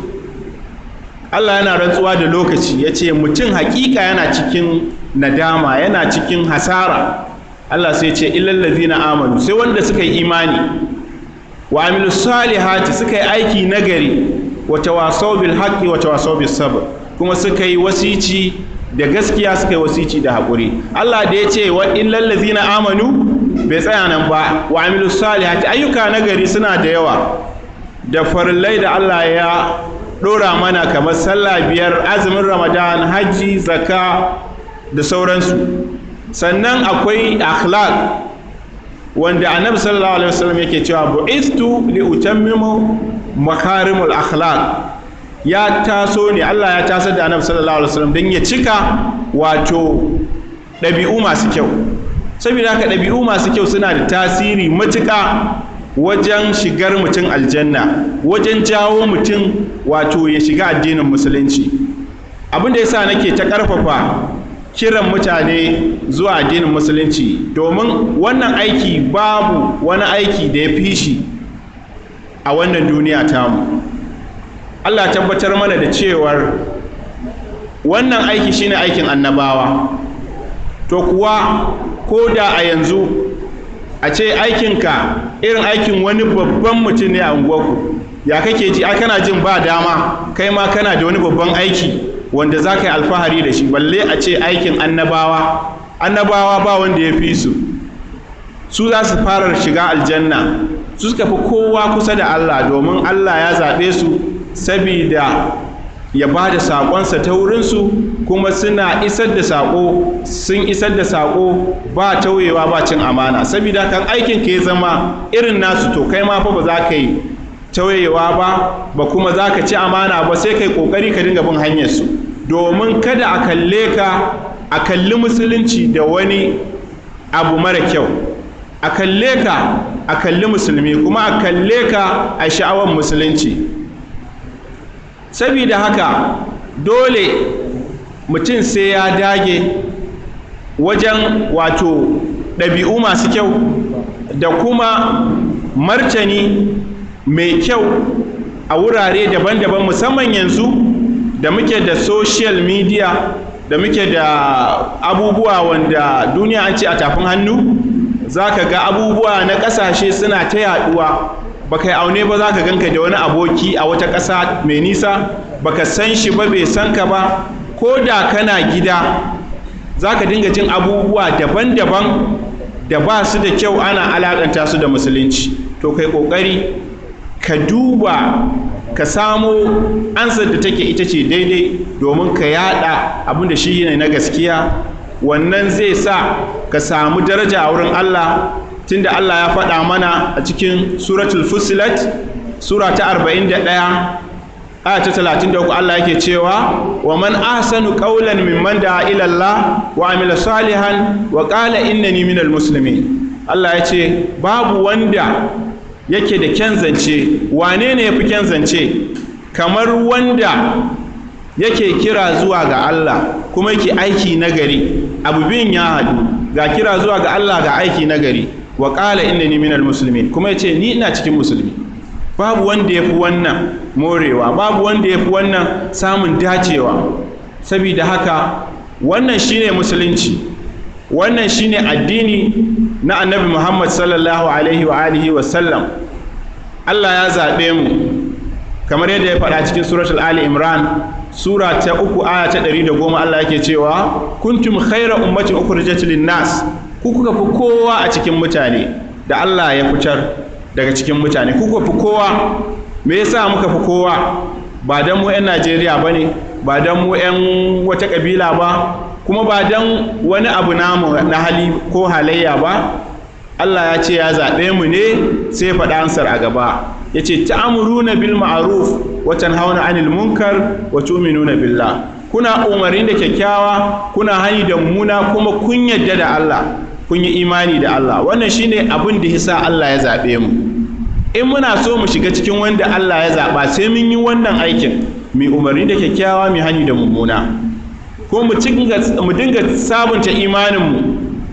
Allah yana rantsuwa da lokaci, yace mutum hakika yana cikin nadama, yana cikin hasara. Allah sai ce: "Illal ladzina amanu", sai wanda suka yi imani, "wa amilu salihati", suka yi aiki nagari, "wa tawasaw bil haqqi wa tawasaw bis sabr", kuma suka yi wasici da gaskiya, suka yi wasici da haƙuri. Allah da ya ce wa illal ladzina amanu, bai tsaya nan ba, wa amilu salihati, ayyuka nagari suna da yawa, da farillai da Allah ya ɗora mana kamar sallah biyar, azumin Ramadan, hajji, zakka da sauransu. Sannan akwai akhlaq, wanda Annabi sallallahu alaihi wasallam yake cewa: "Bu'istu li utammima makarimul akhlaq." Ya taso ne, Allah ya tasar da Annabi sallallahu alaihi wasallam don ya cika wato ɗabi'u masu kyau. Saboda haka ɗabi'u masu kyau suna da tasiri matuƙa wajen shigar mutum aljanna, wajen jawo mutum wato ya shiga addinin musulunci. Abin da yasa nake ta ƙarfafa kiran mutane zuwa addinin musulunci, domin wannan aiki babu wani aiki da ya fi shi a wannan duniya tamu. Allah tabbatar mana da cewar wannan aiki shine aikin annabawa. To kuwa ko da a yanzu a ce aikinka irin aikin wani babban mutum ne a unguwarku, ya kake ji? Ai kana jin ba dama kai ma kana da wani babban aiki wanda za ka yi alfahari da shi, balle a ce aikin annabawa. Annabawa ba wanda ya fi su, su za su fara shiga aljanna, su suka fi kowa kusa da Allah, domin Allah ya zaɓe su sabida ya ba da saƙonsa ta wurinsu, kuma suna isar da saƙo, sun isar da saƙo ba tauyewa ba cin amana. Sabida kan aikin ka ya zama irin nasu, to kai ma fa ba za ka yi tauyewa ba, ba kuma za ka ci amana ba, sai kai ƙoƙari ka dinga bin hanyarsu, domin kada a kalle ka, a kalli musulunci da wani abu mara kyau, a kalle ka, a kalli musulmi, kuma a kalle ka a sha'awar musulunci. Sabida haka dole mutum sai ya dage wajen wato ɗabi'u masu kyau da kuma martani mai kyau a wurare daban-daban, musamman yanzu da muke da social media, da muke da abubuwa wanda duniya an ce a tafin hannu. Za ka ga abubuwa na ƙasashe suna ta yaɗuwa, baka yi aune ba za ka ganka da wani aboki a wata ƙasa mai nisa, baka san shi ba, bai san ka ba. Ko da kana gida za ka dinga jin abubuwa daban-daban da ba su da kyau, ana alaƙanta su da musulunci. To kai ƙoƙari ka duba ka samo ansar da take ita ce daidai, domin ka yada abin da shi ne na gaskiya. Wannan zai sa ka samu daraja a wurin Allah, tunda Allah ya faɗa mana a cikin suratul Fussilat, sura ta 41, aya ta 33, Allah yake cewa: "Wa man ahsanu qawlan mimman da'a ila Allah wa amila salihan wa qala innani minal muslimin." Allah ya ce babu wanda yake da kyan zance. Wane ne yafi kyan zance kamar wanda yake kira zuwa ga Allah kuma yake aiki nagari? Abu biyun ya haɗu, ga kira zuwa ga Allah, ga aiki nagari. "Wa qala innani minal muslimin", kuma yace ni ina cikin musulmi. Babu wanda yafi wannan morewa, babu wanda yafi wannan samun dacewa. Saboda haka wannan shine musulunci, wannan shine addini na Annabi Muhammad sallallahu alaihi wa alihi wa sallam. Allah ya zaɓe mu kamar yadda ya faɗa cikin suratul Ali Imran, sura ta 3, aya ta 110. Allah yake cewa: "Kuntum khaira ummatin ukhrijat lin-nas". Ku kuka fi kowa a cikin mutane da Allah ya fitar daga cikin mutane, ku kuka fi kowa. Me yasa muka fi kowa? Ba dan mu 'yan Najeriya bane, ba dan mu 'yan wata kabila ba, kuma ba dan wani abu namu na hali ko halayya ba. Allah ya ce ya zaɓe mu ne, sai faɗa ansar a gaba, ya ce: "Ta'amuruna bil ma'ruf wa tanhauna 'anil munkar wa tu'minuna billah". Kuna umarni da kyakkyawa, kuna hani da mummuna, kuma kun yadda da Allah, kun yi imani da Allah. Wannan shine abin da yasa Allah ya zaɓe mu. In muna so mu shiga cikin wanda Allah ya zaɓa, sai mun yi wannan aikin: mai umarni da kyakkyawa, mai hani da mummuna, ko mu dinga sabunta imaninmu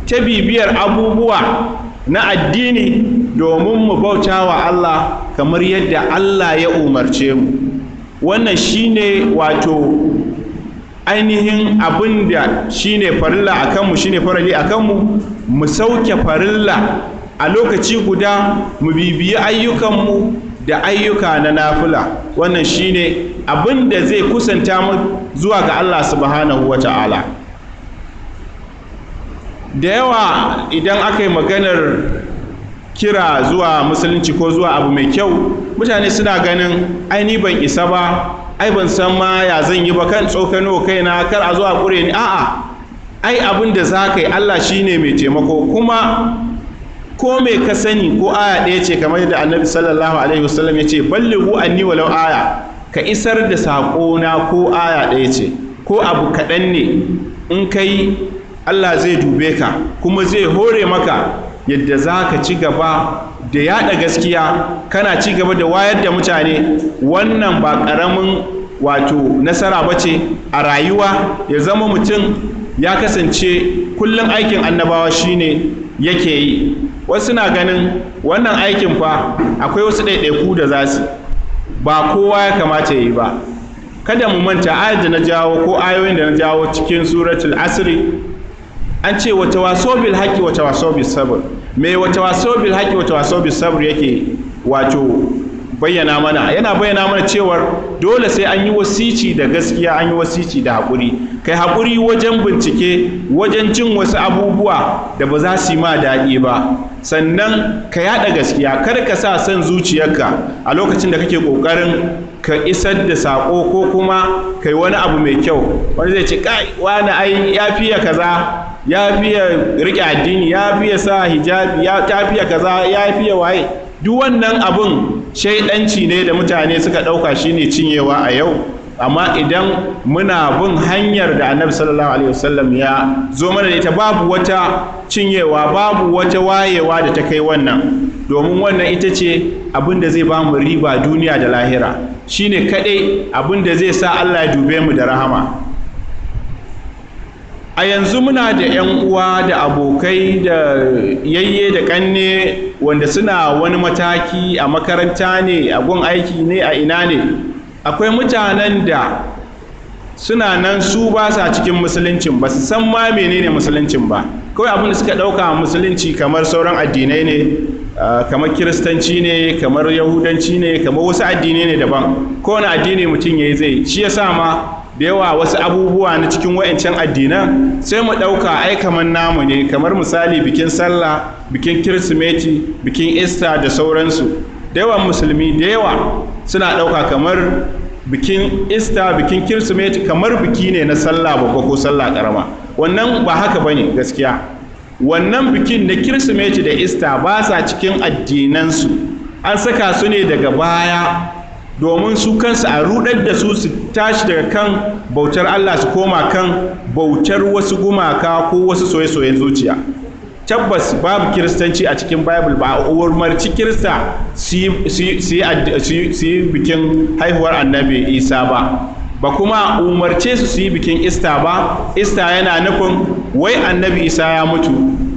ta bibiyar abubuwa na addini, domin mu bauta wa Allah kamar yadda Allah ya umarce mu. Wannan shine wato ainihin abin da shine farilla a kanmu, shine farali a kanmu. Mu sauke farilla a lokaci guda, mu bibiyi ayyukanmu da ayyuka na nafila. Wannan shine abin da zai kusanta mu zuwa ga Allah subhanahu wa ta'ala. Da yawa idan aka yi maganar kira zuwa musulunci ko zuwa abu mai kyau, mutane suna ganin ai ni ban isa ba, ai ban san ma ya zan yi ba, kan tsokano kaina, kar a zo a kure ni. A'a, ai abin da za ka yi, Allah shine mai taimako. Kuma ko mai ka sani, ko aya ɗaya ce, kamar yadda Annabi sallallahu alaihi wasallam ya ce: "Ballighu anni walau aya". Ka isar da saƙona ko aya ɗaya ce ko abu kaɗan ne, in kai Allah zai dube ka kuma zai hore maka yadda za ka ci gaba da yaɗa gaskiya, kana ci gaba da wayar da mutane. Wannan ba ƙaramin wato nasara ba ce a rayuwa, ya zama mutum ya kasance kullum aikin annabawa shine yake yi. Wasu na ganin wannan aikin fa akwai wasu ɗaiɗaiku da za su, ba kowa ya kamata ya yi ba. Kada mu manta ayar da na jawo ko ayoyin da na jawo cikin Suratul Asri. An ce wata waso bil haqqi, wata waso bis sabr. Me wata waso bil haqqi, wata waso bis sabr yake wato bayyana mana? Yana bayyana mana cewar dole sai an yi wasici da gaskiya, an yi wasici da haƙuri. Kai haƙuri wajen bincike, wajen jin wasu abubuwa da ba za su yi ma daɗi ba, sannan ka yaɗa gaskiya. Kar ka sa son zuciyarka a lokacin da kake ƙoƙarin ka isar da saƙo ko kuma kai wani abu mai kyau. Wani zai ce, "Kai wani ai ya fiye kaza, ya fiye riƙe addini, ya fiye sa hijabi, ya fiye kaza, ya fiye waye." Duk wannan abun shaidanci ne da mutane suka ɗauka shine cinyewa a yau. Amma idan muna bin hanyar da Annabi sallallahu alaihi wasallam ya zo mana da ita, babu wata cinyewa, babu wata wayewa da ta kai wannan, domin wannan ita ce abin da zai ba mu riba duniya da lahira, shine kadai abin da zai sa Allah ya dube mu da rahama. A yanzu muna da 'yan uwa da abokai da yayye da kanne wanda suna wani mataki, a makaranta ne, a gun aiki ne, a ina ne. Akwai mutanen da suna nan, su ba sa cikin musuluncin, ba su san ma menene musuluncin ba. Kawai abin da suka ɗauka musulunci kamar sauran addinai ne, kamar Kiristanci ne, kamar Yahudanci ne, kamar wasu addinai ne daban. Kowane addini mutum ya yi zai shi ya sa ma da yawa wasu abubuwa na cikin wa'ancan addinan sai mu ɗauka ai kamar namu ne, kamar misali bikin sallah, bikin Kirsimeti, bikin Ista da sauransu. Da yawan musulmi da yawa suna ɗauka kamar bikin Ista, bikin Kirsimeti kamar biki ne na sallah babba ko sallah ƙarama. Wannan ba haka bane gaskiya. Wannan bikin na Kirsimeti da Ista ba sa cikin addinansu. An saka su ne daga baya domin su kansu a rudar da su, su tashi daga kan bautar Allah su koma kan bautar wasu gumaka ko wasu soye-soyen zuciya. Tabbas babu Kiristanci a cikin Bible, ba a umarci Kirista su yi bikin haihuwar Annabi Isa ba, ba kuma umarce su su yi bikin Ista ba. Ista yana nufin wai Annabi Isa ya mutu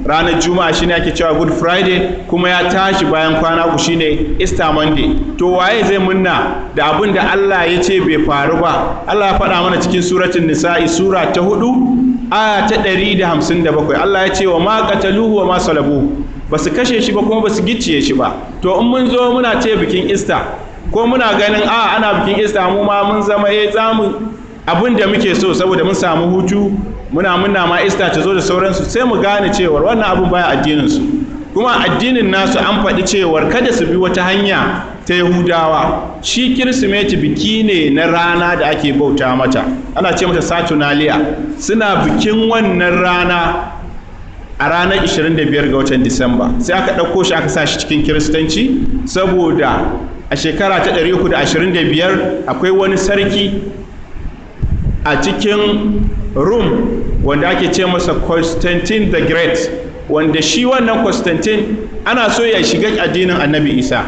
ranar Juma'a, shine ake cewa Good Friday, kuma ya tashi bayan kwana 3, shine Easter Monday. To waye zai munna da abin da Allah ya ce bai faru ba? Allah ya faɗa mana cikin Suratul Nisa'i, sura ta 4, aya ta 157. Allah ya ce wa ma qataluhu wa ma salabuhu, ba su kashe shi ba kuma ba su gicciye shi ba. To in mun zo muna ce bikin Easter, ko muna ganin a ana bikin Easter, mu ma mun zama zamu abin da muke so saboda mun samu hutu, muna muna ma Easter ta zo da sauransu, sai mu gane cewar wannan abin baya addinin su. Kuma addinin nasu an faɗi cewar kada su bi wata hanya ta Yahudawa. Shi Kirsimeti biki ne na rana da ake bauta mata, ana ce mata Saturnalia. Suna bikin wannan rana a ranar 25 ga watan Disamba. Sai aka ɗauko shi aka sa shi cikin Kiristanci, saboda a shekara ta 325 akwai wani sarki a cikin Rum wanda ake ce masa Constantine the Great, wanda shi wannan Constantine ana so ya shiga addinin Annabi Isa.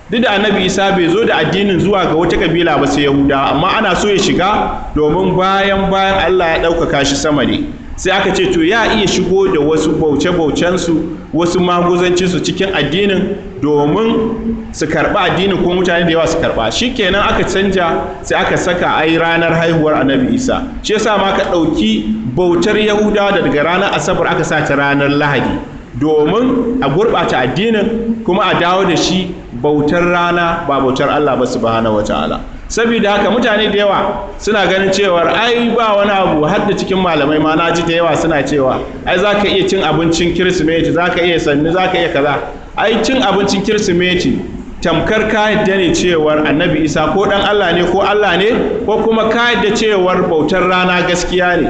Duk da Annabi Isa bai zo da addinin zuwa ga wata kabila ba sai Yahudawa, amma ana so ya shiga domin bayan Allah ya ɗaukaka shi sama ne. Sai aka ce to ya iya shigo da wasu bauce-baucensu, wasu maguzancinsu cikin addinin domin su karɓa addinin ko mutane da yawa su karɓa. Shi kenan aka canja, sai aka saka ai ranar haihuwar Annabi Isa. Shi yasa ma ka ɗauki bautar Yahudawa daga ranar Asabar aka sa ta ranar Lahadi, domin a gurɓata addinin kuma a dawo da shi bautar rana, ba bautar Allah ba subhanahu wataala. Saboda haka mutane da yawa suna ganin cewar ai ba wani abu, har da cikin malamai ma na ji da yawa suna cewa ai za ka iya cin abincin Kirsimeti, za ka iya sannu, za ka iya kaza. Ai cin abincin Kirsimeti tamkar ka yadda ne cewar Annabi Isa ko dan Allah ne ko Allah ne, ko kuma ka yadda cewar bautar rana gaskiya ne.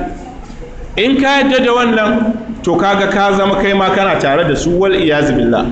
In ka yadda da wannan, to kaga ka zama kai ma kana tare da su, wal iyaz billah.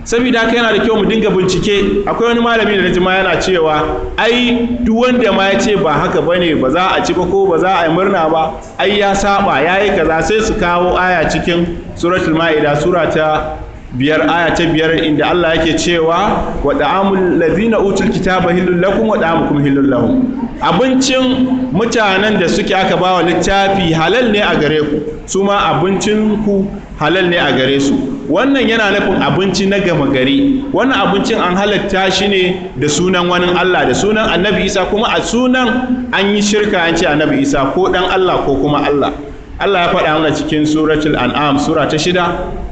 Saboda haka yana da kyau mu dinga bincike. Akwai wani malami da naji ma yana cewa ai duk wanda ma ya ce ba haka bane, ba za a ci ba ko ba za a yi murna ba, ai ya saba, yayi kaza. Sai su kawo aya cikin suratul Ma'ida, sura ta 5, aya ta 5, inda Allah yake cewa wa da'amul ladina utul kitaba hillul lakum wa da'amukum hillul lahum. Abincin mutanen da suke aka bawa littafi halal ne a gare ku, su ma abincin ku halal ne a gare su. Wannan yana nufin abinci na gama gari. Wannan abincin an halatta shi ne da sunan wani Allah, da sunan Annabi Isa, kuma a sunan an yi shirka, an ce Annabi Isa ko dan Allah ko kuma Allah. Allah ya faɗa mana cikin suratul An'am, sura ta 6,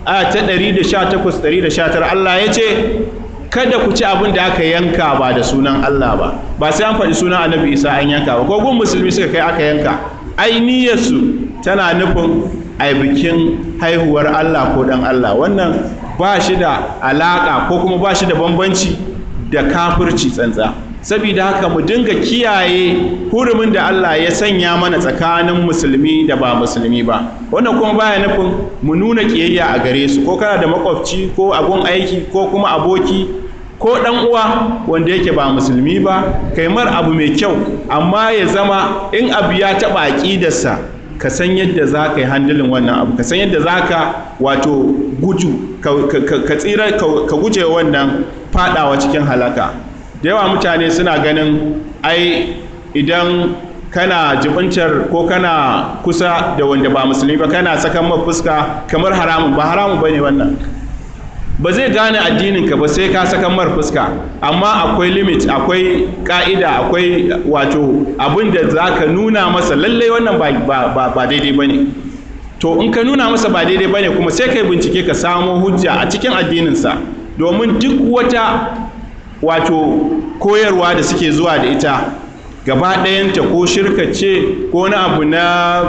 aya ta 118 119, Allah ya ce kada ku ci abin da aka yanka ba da sunan Allah ba. Ba sai an faɗi sunan Annabi Isa an yanka ba, ko gun musulmi suka kai aka yanka, ai niyyarsu tana nufin ai bikin haihuwar Allah ko dan Allah. Wannan ba shi da alaka ko kuma ba shi da bambanci da kafirci tsantsa. Saboda haka mu dinga kiyaye hurumin da Allah ya sanya mana tsakanin musulmi da ba musulmi ba. Wannan kuma baya nufin mu nuna kiyayya a gare su, ko kana da makwabci ko agun aiki ko kuma aboki ko dan uwa wanda yake ba musulmi ba, kai mar abu mai kyau, amma ya zama in abu ya taba aqidarsa, ka san yadda za ka yi handling wannan abu, ka san yadda za ka wato guju ka tsira, ka guje wannan fadawa cikin halaka. Da yawa mutane suna ganin ai idan kana jibintar ko kana kusa da wanda ba musulmi ba, kana sakan ma fuska kamar haramun. Ba haramun bane wannan. Ba zai gane addininka ba sai ka sakan mar fuska, amma akwai limit, akwai ka'ida, akwai wato abin da za ka nuna masa lallai wannan ba daidai ba ne. To in ka nuna masa ba daidai ba ne, kuma sai ka yi bincike ka samo hujja a cikin addininsa, domin duk wata wato koyarwa da suke zuwa da ita gaba ɗayanta, ko shirka ce ko wani abu na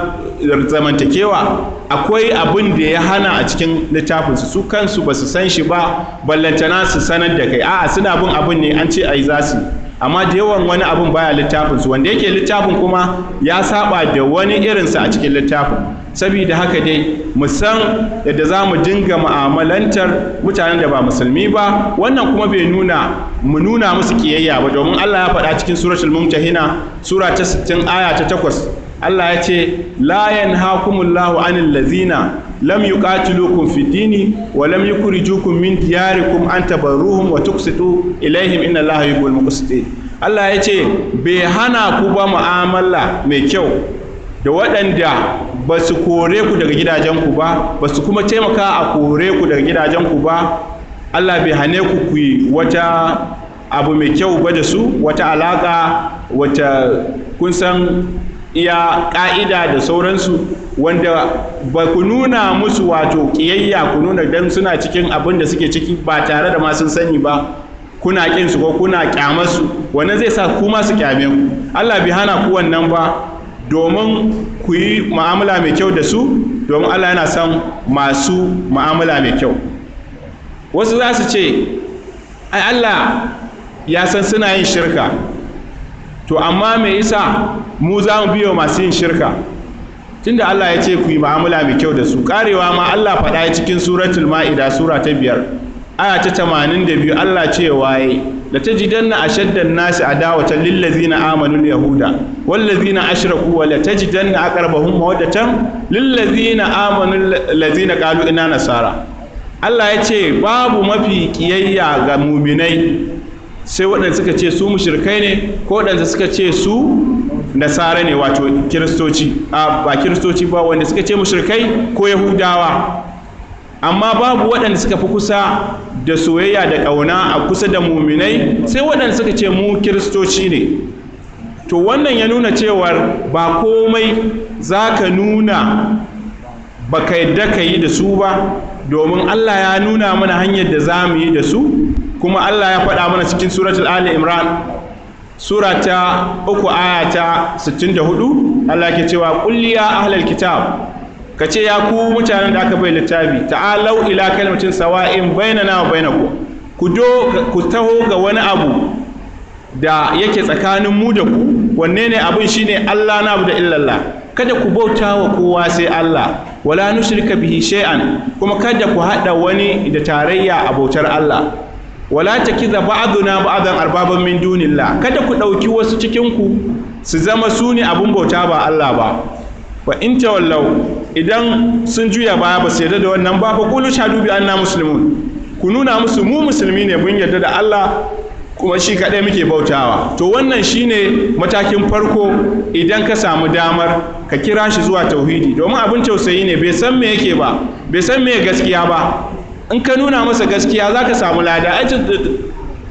zamantakewa, akwai abin da ya hana a cikin littafinsu. Su kansu ba su san shi ba, ballantana su sanar da kai. A'a, suna bin abin ne an ce ai za su, amma da yawan wani abin baya littafinsu, wanda yake littafin kuma ya saba da wani irinsa a cikin littafin. Saboda haka dai mu san yadda za mu dinga mu'amalantar mutanen da ba musulmi ba. Wannan kuma bai nuna mu nuna musu kiyayya ba, domin Allah ya faɗa cikin suratul Mumtahina, sura ta 60, aya ta 8, Allah ya ce la yanhakumullahu anil ladzina lam yuqatilukum fid dini wa lam yukhrijukum min diyarikum an tabarruhum wa tuqsitu ilaihim inna Allaha yuhibbul muqsitin. Allah ya ce bai hana ku ba mu'amala mai kyau da waɗanda ba su kore ku daga gidajenku ba, ba su kuma taimaka a kore ku daga gidajenku ba. Allah bai hane ku ku yi wata abu mai kyau ba da su, wata alaƙa wata kun san iya ƙa'ida da sauransu, wanda ba ku nuna musu wato ƙiyayya, ku nuna dan suna cikin abin da suke ciki ba tare da ma sun sani ba, kuna ƙin su ko kuna ƙyamar su, wannan zai sa ku ma su ƙyame ku. Allah bai hana ku wannan ba domin ku yi mu'amala mai kyau da su, domin Allah yana son masu mu'amala mai kyau. Wasu za su ce ai Allah ya san suna yin shirka, to amma me isa mu za mu biyo masu yin shirka tunda Allah ya ce ku yi mu'amala mai kyau da su? Karewa ma Allah faɗa cikin suratul Ma'ida, sura ta 5, aya ta 82, Allah ce waye la tajidanna ashaddan nasi adawatan lil ladzina amanu al yahuda wal ladzina ashraku wa la tajidanna aqrabahum mawaddatan lil ladzina amanu ladzina qalu inna nasara. Allah ya ce babu mafi kiyayya ga muminai sai waɗanda suka ce su mushrikai ne ko waɗanda suka ce su nasara ne, wato kiristoci, ba kiristoci ba, wanda suka ce mushrikai ko yahudawa. Amma babu waɗanda suka fi kusa da soyayya da ƙauna a kusa da muminai sai waɗanda suka ce mu kiristoci ne. To wannan ya nuna cewar ba komai za ka nuna ba ka yadda ka yi da su ba, domin Allah ya nuna mana hanyar da za mu yi da su. Kuma Allah ya faɗa mana cikin suratul Ali Imran, sura ta 3, aya ta 64, Allah ke cewa qul ya ahlal kitab, kace ya ku mutanen da aka bai littafi, ta'alau ila kalmatin sawa'in bainana wa bainakum, ku do ku taho ga wani abu da yake tsakanin mu da ku. Wanne ne abin? Shine Allah na abu da illallah, kada ku bauta wa kowa sai Allah, Wala nushrika bihi shay'an, kuma kada ku hada wani da tarayya a bautar Allah. Wala takiza ba'duna ba'dan arbaban min dunillah, kada ku dauki wasu cikin ku su zama su ne abun bauta ba Allah ba. Wa in tawallaw, idan sun juya baya ba su yarda da wannan ba, fa qulu shahadu bi anna muslimun, ku nuna musu mu musulmi ne, mun yarda da Allah kuma shi kaɗai muke bautawa. To wannan shine matakin farko idan ka samu damar ka kira shi zuwa tauhidi, domin abin tausayi ne, bai san me yake ba, bai san me gaskiya ba. In ka nuna masa gaskiya za ka samu lada. Ai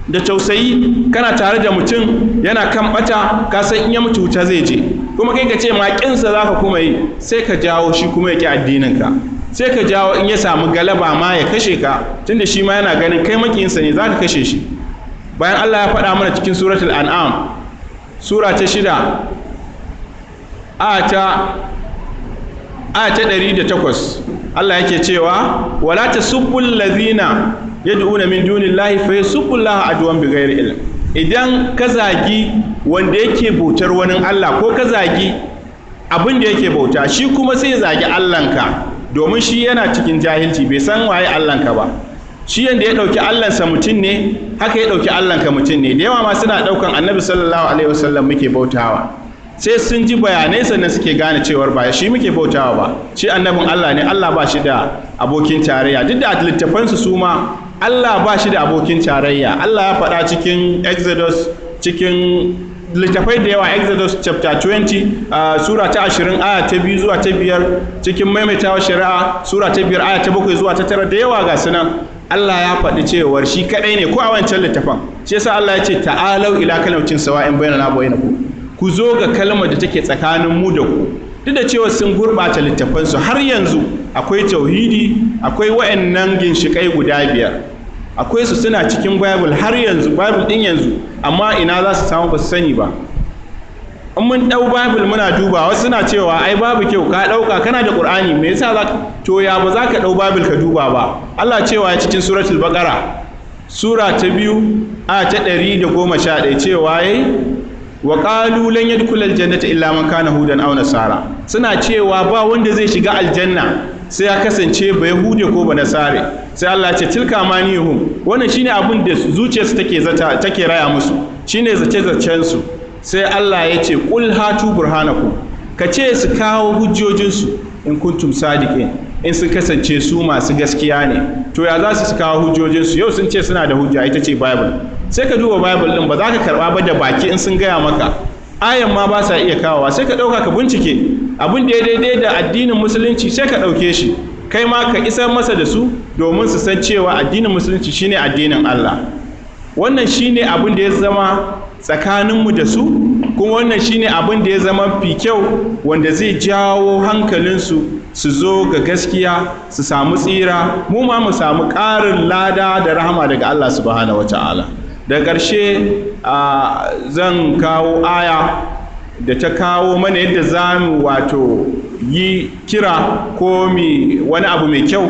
da tausayi kana tare da mutum yana kan bata, ka san in ya mutu wuta zai je, kuma kai ka ce ma kinsa za ka kuma yi, sai ka jawo shi kuma ya ki addininka, sai ka jawo in ya samu galaba ma ya kashe ka, tunda shi ma yana ganin kai makiyinsa ne, za ka kashe shi. Bayan Allah ya faɗa mana cikin suratul An'am, sura ta 6, aya ta 108, Allah yake cewa wala tasubbul ladhina yad'una min dunillahi fa yasubbullaha adwan bighairi ilm. Idan ka zagi wanda yake bautar wani Allah, ko ka zagi abin da yake bauta, shi kuma sai ya zagi Allahnka, domin shi yana cikin jahilci, bai san waye Allahnka ba. Shi yanda ya ɗauki Allahnsa mutum ne, haka ya ɗauki Allahnka mutum ne. Da yawa ma suna ɗaukan Annabi sallallahu alaihi wasallam muke bautawa, sai sun ji bayanai sannan suke gane cewar ba shi muke bautawa ba, shi annabin Allah ne, Allah ba shi da abokin tarayya. Duk da littafansu su ma Allah ba shi da abokin tarayya. Allah ya faɗa cikin Exodus, cikin littafai da yawa, Exodus chapter 20, sura ta 20 aya ta 2 zuwa ta 5, cikin Maimaitawa Shari'a sura ta 5 aya ta 7 zuwa ta 9, da yawa ga sunan Allah ya faɗi cewar shi kaɗai ne, ko a wancan littafan. Shi yasa Allah ya ce ta'alau ila kalimatin sawa'in bainana wa bainakum, ku zo ga kalmar da take tsakanin mu da ku. Duk da cewa sun gurɓata littafansu, har yanzu akwai tauhidi, akwai wa'annan ginshiƙai guda 5, akwai su suna cikin Bible har yanzu, Bible ɗin yanzu, amma ina za su samu ba su sani ba. In mun ɗau Bible muna duba, wasu suna cewa ai babu kyau ka ɗauka, kana da Ƙur'ani, me yasa za to ya ba za ka ɗau Bible ka duba ba? Allah cewa ya cikin suratul Baqara, sura ta 2 aya ta 111, cewa yayi wa qalu lan yadkhulal jannata illa man kana hudan aw nasara. Suna cewa ba wanda zai shiga aljanna sai ya kasance ba yahude ko ba nasare. Sai Allah ya ce tilka manihum, wannan shine abin da zuciyarsu take zata, take raya musu, shine zace zacen su. Sai Allah ya ce qul hatu burhanakum, ka ce su kawo hujjojinsu, in kuntum sadiqin, in sun kasance su masu gaskiya ne. To ya za su kawo hujjojinsu? Yau sun ce suna da hujja, ita ce Bible. Sai ka duba Bible din, ba za ka karba ba da baki in sun gaya maka, ayan ma ba sa iya kawowa. Sai ka ɗauka ka bincike abin da ya daidai da addinin musulunci, sai ka ɗauke shi, kai ma ka isar masa da su, domin su san cewa addinin musulunci shine addinin Allah. Wannan shine abin da ya zama tsakaninmu da su, kuma wannan shine abin da ya zama fi kyau wanda zai jawo hankalinsu su zo ga gaskiya, su samu tsira, mu ma mu samu ƙarin lada da rahama daga Allah subhanahu wata'ala. Da ƙarshe zan kawo aya da ta kawo mana yadda za mu wato yi kira ko mi wani abu mai kyau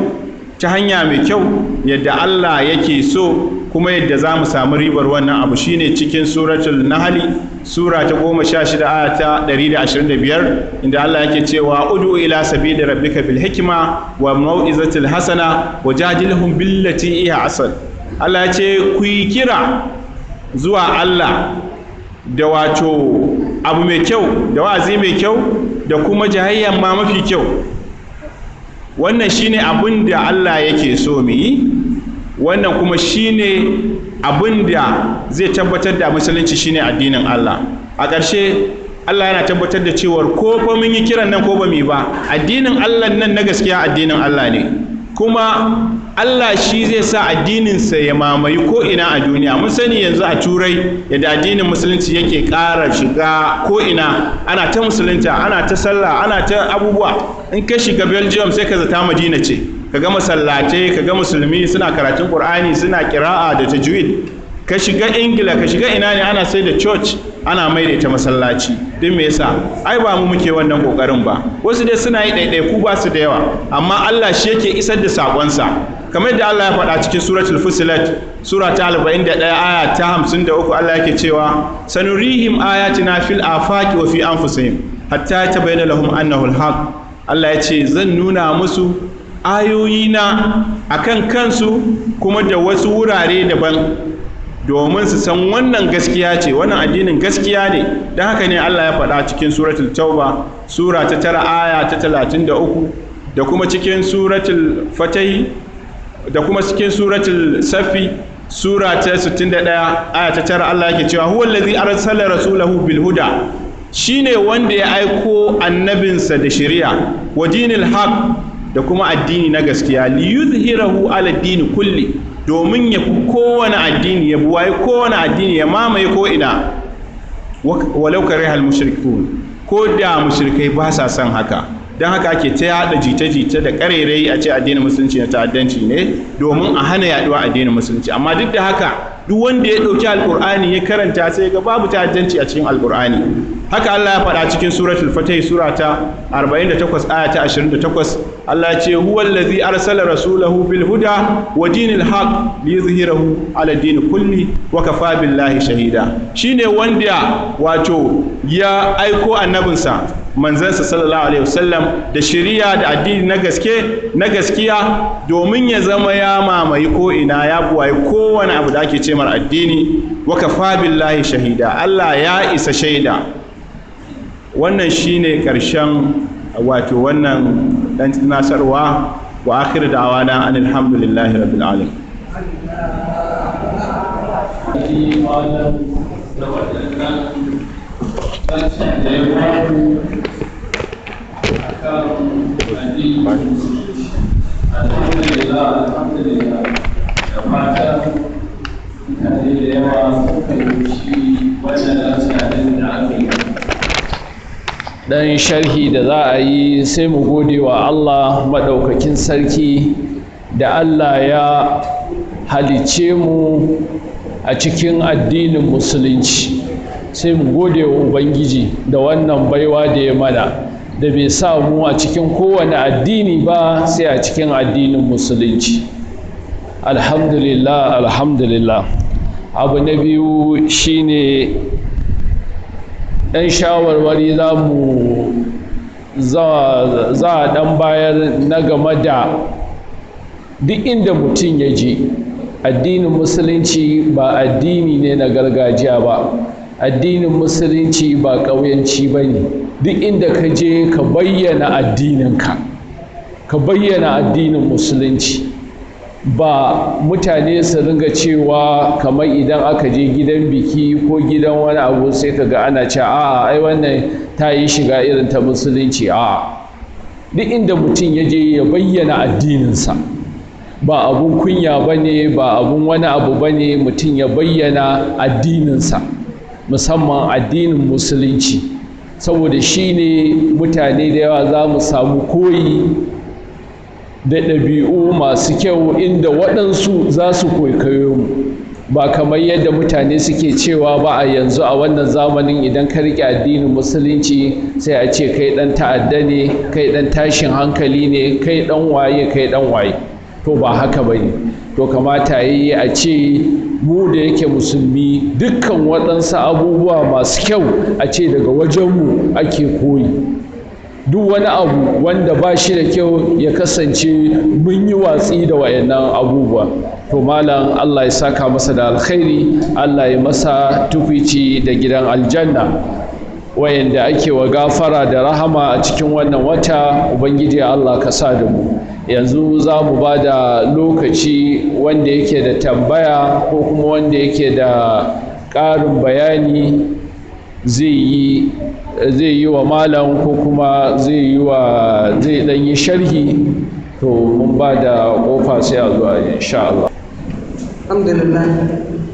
ta hanya mai kyau yadda Allah yake so, kuma yadda za mu samu ribar wannan abu. Shine cikin suratul Nahli, sura ta 16 aya ta 125, inda Allah yake cewa ud'u ila sabili rabbika bil hikma wa mau'izatil hasana wa jadilhum billati hiya ahsan. Allah ya ce ku yi kira zuwa Allah da wato abu mai kyau, da wa'azi mai kyau, da kuma jahayyan ma mafi kyau. Wannan shine abin da Allah yake so mu yi, wannan kuma shine abin da zai tabbatar da musulunci shine addinin Allah. A ƙarshe Allah yana tabbatar da cewar ko fa mun yi kiran nan ko ba mu yi ba, addinin Allah nan na gaskiya addinin Allah ne, kuma Allah shi zai sa addininsa ya mamaye ko ina a duniya. Mun sani yanzu a Turai yadda addinin musulunci yake ƙara shiga ko ina, ana ta musulunta, ana ta sallah, ana ta abubuwa. In ka shiga Belgium sai ka zata Madina ce, ka ga masallatai, ka ga musulmi suna karatun Qur'ani, suna kira'a da tajwid. Ka shiga Ingila, ka shiga ina ne, ana sai da church ana mai da ita masallaci. Duk me yasa? Ai ba mu muke wannan kokarin ba, wasu dai suna yi ɗaiɗaiku, ba su da yawa, amma Allah shi yake isar da sakonsa, kamar yadda Allah ya faɗa cikin suratul Fusilat, sura ta 41 aya ta 53. Allah yake cewa sanurihim ayatina fil afaqi wa fi anfusihim hatta yatabayyana lahum annahu alhaq. Allah ya ce zan nuna musu ayoyina akan kansu kuma da wasu wurare daban domin su san wannan gaskiya ce, wannan addinin gaskiya ne. Don haka ne Allah ya faɗa cikin suratul Tauba, sura ta 9 aya ta 33, da kuma cikin suratul Fatahi, da kuma cikin suratul Safi, sura ta 61 aya ta 9, Allah yake cewa huwa allazi arsala rasulahu bil huda, shine wanda ya aiko annabinsa da shari'a, wa dinil haq, da kuma addini na gaskiya, li yuzhirahu ala dini kulli, domin ya fi kowane addini, ya buwaye kowane addini, ya mamaye ko ina, walau karihal mushrikun, ko da mushrikai ba sa son haka. Don haka ake ta yada jita-jita da karerai a ce addinin musulunci na ta'addanci ne, domin a hana yaduwa addinin musulunci. Amma duk da haka, duk wanda ya ɗauki Alƙur'ani ya karanta, sai ga babu ta'addanci a cikin Alƙur'ani. Haka Allah ya faɗa cikin suratul Fatih, sura ta 48 aya ta 28. Allah ya ce huwa allazi arsala rasulahu bil huda wa dinil haqq liyuzhirahu ala din kulli wa kafa billahi shahida. Shine wanda wato ya aiko annabinsa, manzansa sallallahu alaihi wasallam, da shari'a da addini na gaske na gaskiya, domin ya zama ya mamaye ko ina, ya buwaye kowane abu da ake ce mar addini. Wa kafa billahi shahida, Allah ya isa shaida. Wannan shine karshen wato wannan dan tunasarwa. Wa akhir da'wana anil hamdulillahi rabbil alamin. Da waɗannan da ya bamu a kan addinin musulunci. Alhamdulillah, alhamdulillah. Da fatan mutane da yawa sun fahimci wannan lacca da aka yi. Dan sharhi da za a yi, sai mu gode wa Allah maɗaukakin sarki da Allah ya halicce mu a cikin addinin musulunci. Sai mu gode wa Ubangiji da wannan baiwa da ya mana, da bai sa mu a cikin kowane addini ba sai a cikin addinin musulunci. Alhamdulillah, alhamdulillah. Abu na biyu shine ɗan shawarwari za mu za a ɗan bayar na game da duk inda mutum ya je. Addinin musulunci ba addini ne na gargajiya ba, addinin musulunci ba ƙauyanci ba ne. Duk inda ka je, ka bayyana addininka, ka bayyana addinin musulunci. Ba mutane su ringa cewa kamar idan aka je gidan biki ko gidan wani abu, sai ka ga ana ce, "A'a, ai wannan ta yi shiga irin ta musulunci." A'a, duk inda mutum ya je, ya bayyana addininsa. Ba abun kunya ba ne, ba abun wani abu ba ne mutum ya bayyana addininsa, musamman addinin musulunci, saboda shi ne mutane da yawa za mu samu koyi da ɗabi'u masu kyau, inda waɗansu za su kwaikwayo mu. Ba kamar yadda mutane suke cewa ba a yanzu, a wannan zamanin, idan ka riƙe addinin musulunci sai a ce kai ɗan ta'adda ne, kai ɗan tashin hankali ne, kai ɗan waye, kai ɗan waye. To ba haka ba ne. To kamata yi a ce mu da yake musulmi, dukkan waɗansu abubuwa masu kyau a ce daga wajenmu ake koyi. Duk wani abu wanda ba shi da kyau, ya kasance mun yi watsi da wayannan abubuwa. To malam, Allah ya saka masa da alkhairi, Allah ya masa tukwici da gidan aljanna. Wayanda ake wa gafara da rahama a cikin wannan wata, Ubangiji Allah ka sa da mu. Yanzu za mu ba da lokaci, wanda yake da tambaya ko kuma wanda yake da ƙarin bayani zai yi wa malam, ko kuma zai dan yi sharhi. To mun ba da kofa, sai a zuwa insha Allah. Alhamdulillah,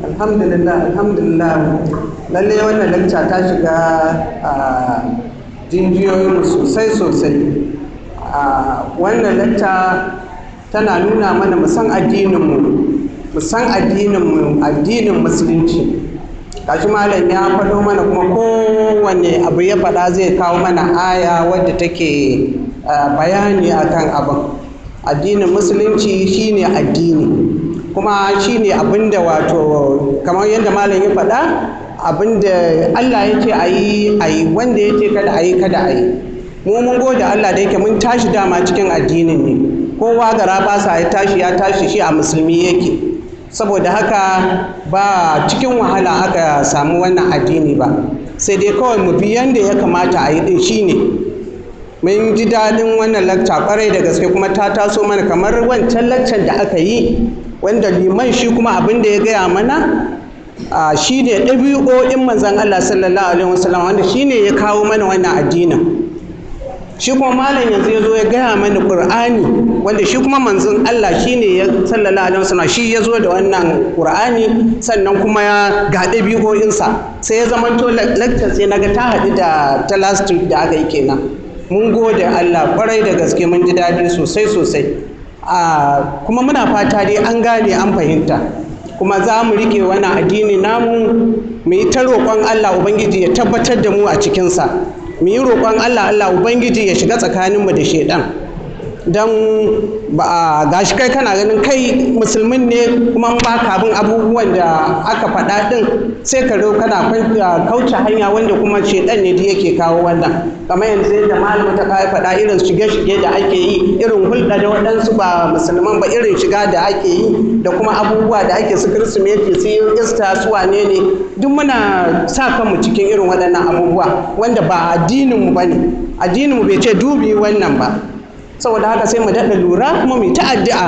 alhamdulillah, alhamdulillah. Lalle wannan lacca ta shiga a jijiyoyinmu sosai sosai. Wannan lacca tana nuna mana mu san addininmu, mu san addininmu, addinin musulunci. Gashi malam ya faɗo mana, kuma kowanne abu ya faɗa zai kawo mana aya wadda take bayani akan abin. Addinin musulunci shine addini, kuma shine abinda wato kamar yadda malam ya faɗa, abinda Allah ya ce a yi, a yi, wanda ya ce kada a yi, kada a yi. Mu mun gode Allah da yake mun tashi dama cikin addinin ne, kowa gara basa ya tashi, ya tashi shi a musulmi yake. Saboda haka ba cikin wahala aka samu wannan addini ba, sai dai kawai mu bi yanda ya kamata a yi din. Shine mun ji daɗin wannan lakca kwarai da gaske, kuma ta taso mana kamar wancan lakcan da aka yi, wanda liman shi kuma abin da ya gaya mana shi ne ɗabi'o'in manzan Allah sallallahu alaihi wasallam, wanda shi ne ya kawo mana wannan addinin. Shi kuma malam yanzu ya zo ya gaya mana Qur'ani, wanda shi kuma manzon Allah shi ne ya sallallahu alaihi wasallam shi ya zo da wannan Qur'ani, sannan kuma ya ga ɗabi'o'insa. Sai ya zamanto lecture sai naga ta haɗu da ta last week da aka yi kenan. Mun gode Allah kwarai da gaske, mun ji daɗi sosai sosai. Kuma muna fata dai an gane, an fahimta, kuma za mu rike wannan addini namu, mu yi ta roƙon Allah Ubangiji ya tabbatar da mu a cikinsa, mu yi roƙon Allah, Allah Ubangiji ya shiga tsakaninmu da shaidan. Don ba gashi kai kana ganin kai musulmin ne, kuma ba ka bin abubuwan da aka faɗa ɗin, sai ka kana kauce hanya, wanda kuma shaidan ne da yake kawo wannan. Kamar yanzu yadda malamin ta kai faɗa, irin shige-shige da ake yi, irin hulɗa da waɗansu ba musulman ba, irin shiga da ake yi, da kuma abubuwa da ake su Kirsimeti, su Ista, su wane ne, duk muna sa kanmu cikin irin waɗannan abubuwa wanda ba addininmu ba ne. Addininmu bai ce dubi wannan ba. Saboda haka sai mu daɗa lura, kuma mu ta addu'a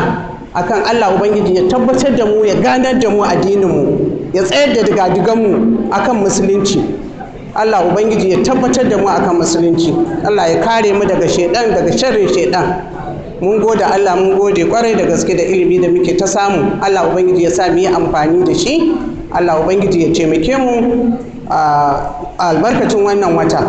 akan Allah Ubangiji ya tabbatar da mu, ya ganar da mu addininmu, ya tsayar da digadiganmu akan musulunci. Allah Ubangiji ya tabbatar da mu akan musulunci. Allah ya kare mu daga shaidan, daga sharrin shaidan. Mun gode Allah, mun gode kwarai da gaske da ilimi da muke ta samu. Allah Ubangiji ya sa mu yi amfani da shi. Allah Ubangiji ya taimake mu a albarkacin wannan wata.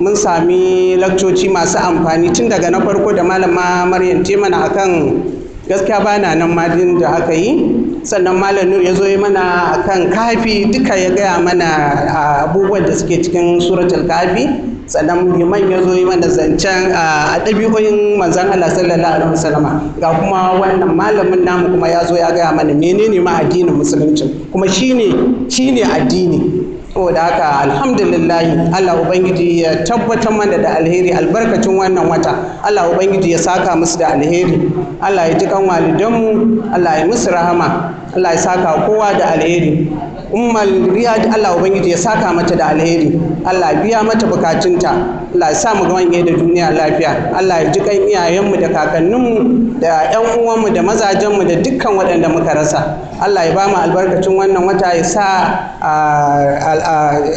Mun sami lakcoci masu amfani, tun daga na farko da Malama Maryam te mana akan gaskiya ba na nan madin da aka yi, sannan Malam Nur ya zo yi mana akan Kafi, duka ya gaya mana abubuwan da suke cikin Suratul Kafi, sannan liman ya zo yi mana zancen a ɗabi'o'in manzon Allah sallallahu alaihi wasallama, ga kuma wannan malamin namu kuma ya zo ya gaya mana menene ma addinin musulunci, kuma shine shine addini. Saboda haka alhamdulillahi, Allah Ubangiji ya tabbatar mana da alheri albarkacin wannan wata. Allah Ubangiji ya saka musu da alheri. Allah ya ji kan walidanmu, Allah ya musu rahama, Allah ya saka kowa da alheri. Ummul Riyad, Allah Ubangiji ya saka mata da alheri, Allah ya biya mata bukatunta, Allah ya sa mu ga da duniya lafiya. Allah ya ji kan iyayenmu da kakanninmu da ƴan uwanmu da mazajenmu da dukkan waɗanda muka rasa. Allah ya ba mu albarkacin wannan wata, ya sa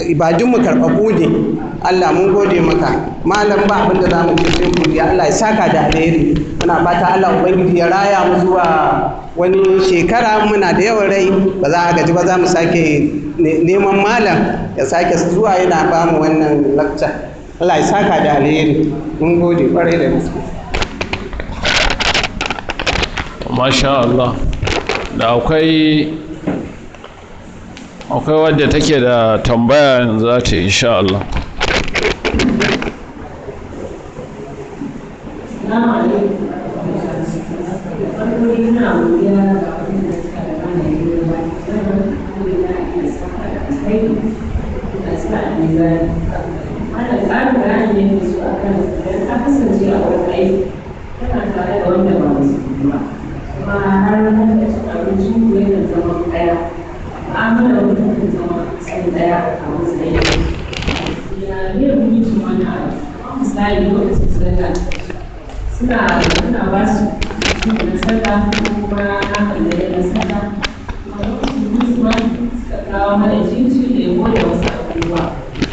ibadunmu karɓaɓɓu ne. Allah mun gode maka. Malam, ba abin da za mu ce sai godiya. Allah ya saka da alheri. Muna fata Allah Ubangiji ya raya mu zuwa wani shekara, muna da yawan rai, ba za a gaji ba, za mu sake neman malam ya sake zuwa yana ba mu wannan lakca. Allah ya saka da alheri, mun gode kwarai da gaske. Masha Allah, da akwai wadda take da tambaya yanzu za ta, insha Allah. Assalamu alaikum. Farko dai ina godiya ga abin da suka da mana yi ba. Alhamdulillah, ina saka da alkhairi. Ina sa a mizani. Ana ƙarin bayani ne su akan idan ka kasance a wurin aiki kana tare da wanda ba musulmi ba. Kuma har haka cin abincin ku yakan zama ɗaya. Mu'amalar ku takan zama kusan ɗaya a matsayin. Ya ne hukuncin wannan abu? Kamar misali, lokacin sallah suna ba su na sallah, kuma naman da na sallah, kuma lokacin Christmas suka kawo mana cincin, lemo da wasu abubuwa.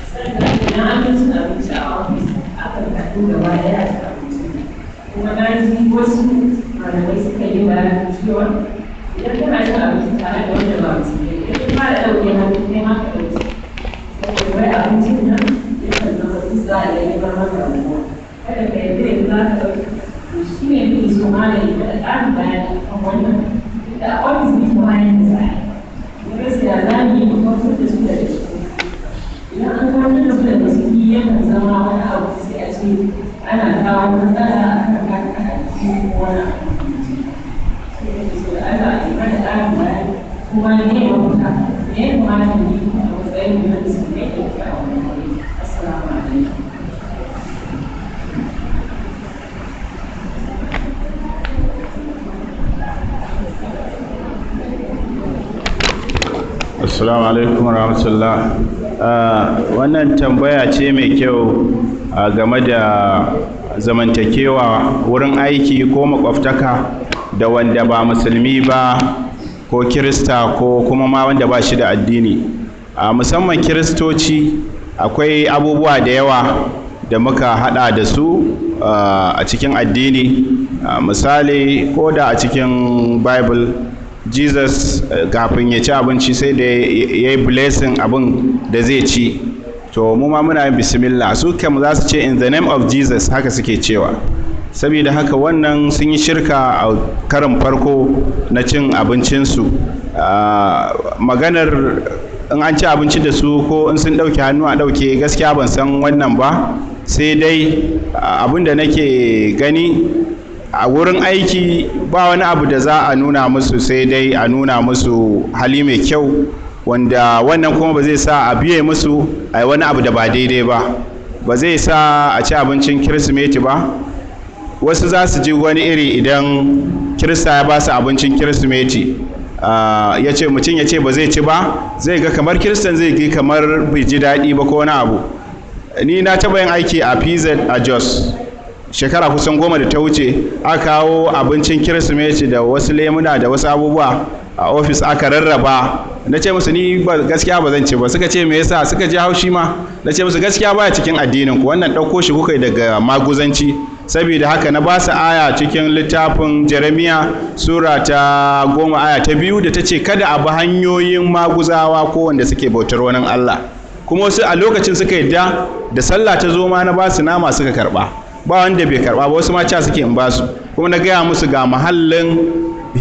Sannan idan an yi cin abinci a ofis, akan haɗu gaba ɗaya a ci abinci. Kuma na ji wasu malamai suka yi bayanin cewa idan kana cin abinci tare da wanda ba musulmi, idan ka fara ɗauke hannu, kai ma ka ɗauke, saboda wai abincin nan yakan zama tsutsa da ya bar maka rabuwa, kada ka yarda yanzu za ka ɗauke. To shi ne nake so malami mana ƙarin bayani kan wannan, da a ofis ne kuma yadda za a yi. Na gaskiya za mu yi mu kwantar da su daga ciki. Idan an kwantar da su daga ciki, yakan zama wani abu, sai a ce ana kawo matsala a kan addini ko wani abu. Sai nake so da Allah a yi mana ƙarin bayani, kuma me mafita, me ya kamata mu yi a matsayin mu na musulmai da muke a wannan wuri. Assalamu alaikum. Assalamu alaikum warahmatullah. Wannan tambaya ce mai kyau game da zamantakewa wurin aiki ko makwabtaka da wanda ba musulmi ba ko Kirista ko kuma ma wanda ba shi da addini. Musamman Kiristoci, akwai abubuwa da yawa da muka hada da su a cikin addini. Misali, ko da a cikin Bible, Jesus kafin ya ci abinci sai da ya yi blessing abin da zai ci. To mu ma muna yin bismillah, su kam za su ce "In the name of Jesus", haka suke cewa. Saboda haka wannan sun yi shirka a karin farko na cin abincinsu. Maganar in an ci abinci da su ko in sun ɗauke hannu a ɗauke, gaskiya ban san wannan ba. Sai dai abin da nake gani a wurin aiki, ba wani abu da za a nuna musu, sai dai a nuna musu hali mai kyau, wanda wannan kuma ba zai sa a biye musu a wani abu da ba daidai ba, ba zai sa a ci abincin Kirsimeti ba. Wasu za su ji wani iri idan Kirista ya ba su abincin Kirsimeti, ya ce mutum ya ce ba zai ci ba, zai ga kamar Kiristan zai gi kamar bai ji daɗi ba ko wani abu. Ni na taɓa yin aiki a PZ a Jos shekara kusan 10 da ta wuce. Aka kawo abincin Kirsimeti da wasu lemuna da wasu abubuwa a ofis, aka rarraba. Na ce musu ni gaskiya ba zan ci ba. Suka ce me yasa? Suka ji haushi ma. Na ce musu gaskiya baya cikin addinin ku wannan, ɗauko shi kuka yi daga maguzanci. Saboda haka na ba su aya cikin littafin Jeremiya sura ta 10 aya ta 2 da ta ce kada a bi hanyoyin maguzawa ko wanda suke bautar wani Allah. Kuma wasu a lokacin suka yadda da sallah ta zo ma na ba su nama suka karba, ba wanda bai karba ba. Wasu ma ca suke in ba su. Kuma na gaya musu ga mahallin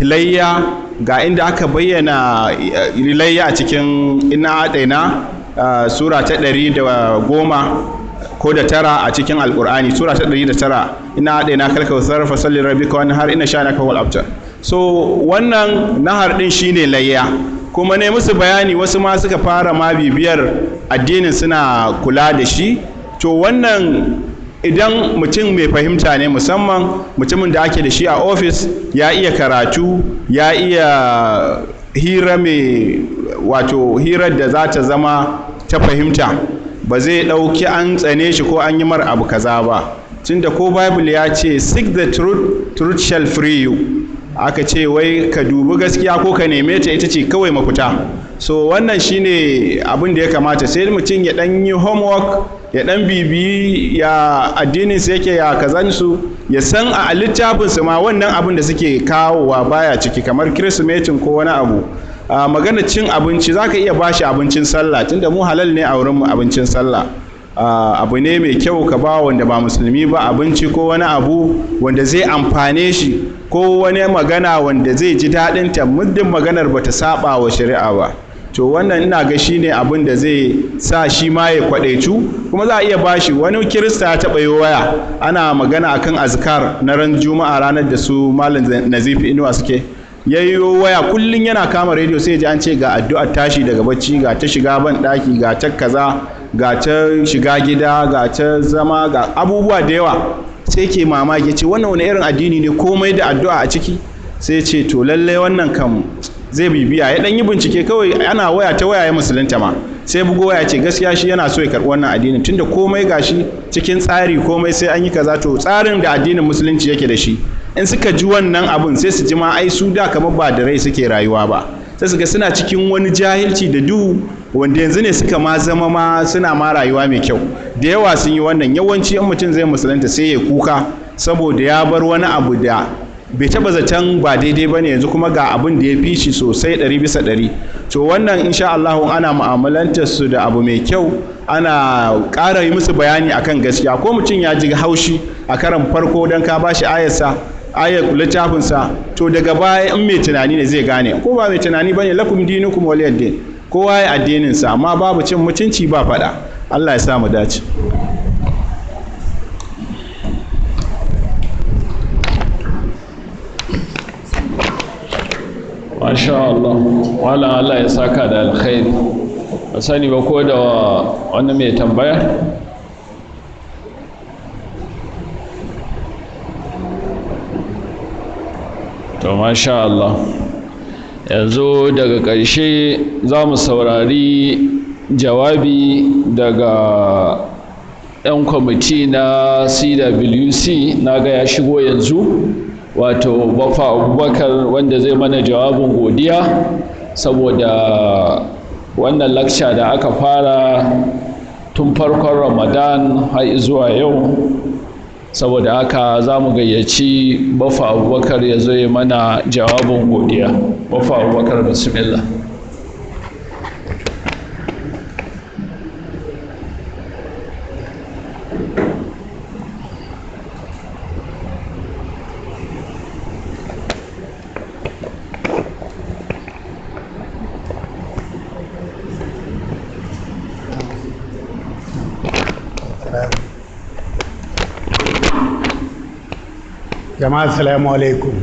layya, ga inda aka bayyana layya a cikin ina ɗaina sura ta 110 ko da tara a cikin Alkur'ani, sura ta 109, "Inna a'tainakal kautsar fasalli rabbika wanhar inna shani'aka huwal abtar". So wannan nahar din shine layya. Kuma ne musu bayani, wasu ma suka fara ma bibiyar addinin, suna kula da shi. To wannan idan mutum mai fahimta ne, musamman mutumin da ake da shi a ofis ya iya karatu, ya iya hira mai, wato hirar da za ta zama ta fahimta, ba zai ɗauki an tsane shi ko an yi mar abu kaza ba. Tunda ko Bible ya ce, "Seek the truth, truth shall free you." Aka ce wai ka dubi gaskiya ko ka neme ta, ita ce kawai mafita. So wannan shine abin da ya kamata, sai mutum ya ɗan yi homework, ya ɗan bibiyi ya addinin su yake, ya kazansu, ya san a littafin su ma wannan abin da suke kawowa baya ciki, kamar Kirsimetin ko wani abu. Magana cin abinci, zaka iya bashi abincin sallah, tunda mu halal ne a wurin mu abincin sallah. Abu ne mai kyau ka ba wanda ba musulmi ba abinci ko wani abu wanda zai amfane shi, ko wani magana wanda zai ji daɗin ta, muddin maganar bata saba wa shari'a ba. To wannan ina ga shine abin da zai sa shi ma ya kwadaitu. Kuma za a iya bashi. Wani Kirista ya taɓa yi waya, ana magana akan azkar na ran Juma'a, ranar da su Malam Nazifi Inuwa suke. Ya yi waya, kullum yana kama rediyo sai ya ji an ce ga addu'ar tashi daga bacci, ga ta shiga ban ɗaki, ga ta kaza, ga ta shiga gida, ga ta zama, ga abubuwa da yawa. Sai ke mamaki, ce wannan wani irin addini ne, komai da addu'a a ciki? Sai ce to lallai wannan kam zai bibiya. Ya dan yi bincike kawai, ana waya ta waya ya musulunta ma. Sai bugo waya ce gaskiya shi yana so ya karɓi wannan addinin, tunda komai gashi cikin tsari, komai sai an yi kaza. To tsarin da addinin Musulunci yake da shi, in suka ji wannan abun sai su ji ma ai su da kamar ba da rai suke rayuwa ba. Sai su ga suna cikin wani jahilci da duhu, wanda yanzu ne suka ma zama ma suna ma rayuwa mai kyau. Da yawa sun yi wannan. Yawanci in mutum zai musulunta sai ya kuka, saboda ya bar wani abu da bai taba zaton ba daidai ba ne, yanzu kuma ga abin da ya fi shi sosai 100%. To wannan insha Allah ana mu'amalantar su da abu mai kyau, ana ƙara yi musu bayani akan gaskiya, ko mutum ya ji haushi a karan farko don ka bashi ayarsa, ayar littafinsa, to daga baya in mai tunani ne zai gane. Ko ba mai tunani bane, lakum dinukum waliyad din, kowa ya addininsa, amma babu cin mutunci, ba faɗa. Allah ya sa mu dace. Masha Allah, wala Allah ya saka da alkhairi. Ba sani ba ko da wani mai tambaya? To masha Allah. Yanzu daga ƙarshe za mu saurari jawabi daga 'yan kwamiti na CWC. Na ga ya shigo yanzu, wato Bafa Abubakar, wanda zai mana jawabin godiya saboda wannan lakca da aka fara tun farkon Ramadan har zuwa yau. Saboda haka za mu gayyaci Bafa Abubakar ya zo ya mana jawabin godiya. Bafa Abubakar, bismillah. Jama'a, salamu alaikum.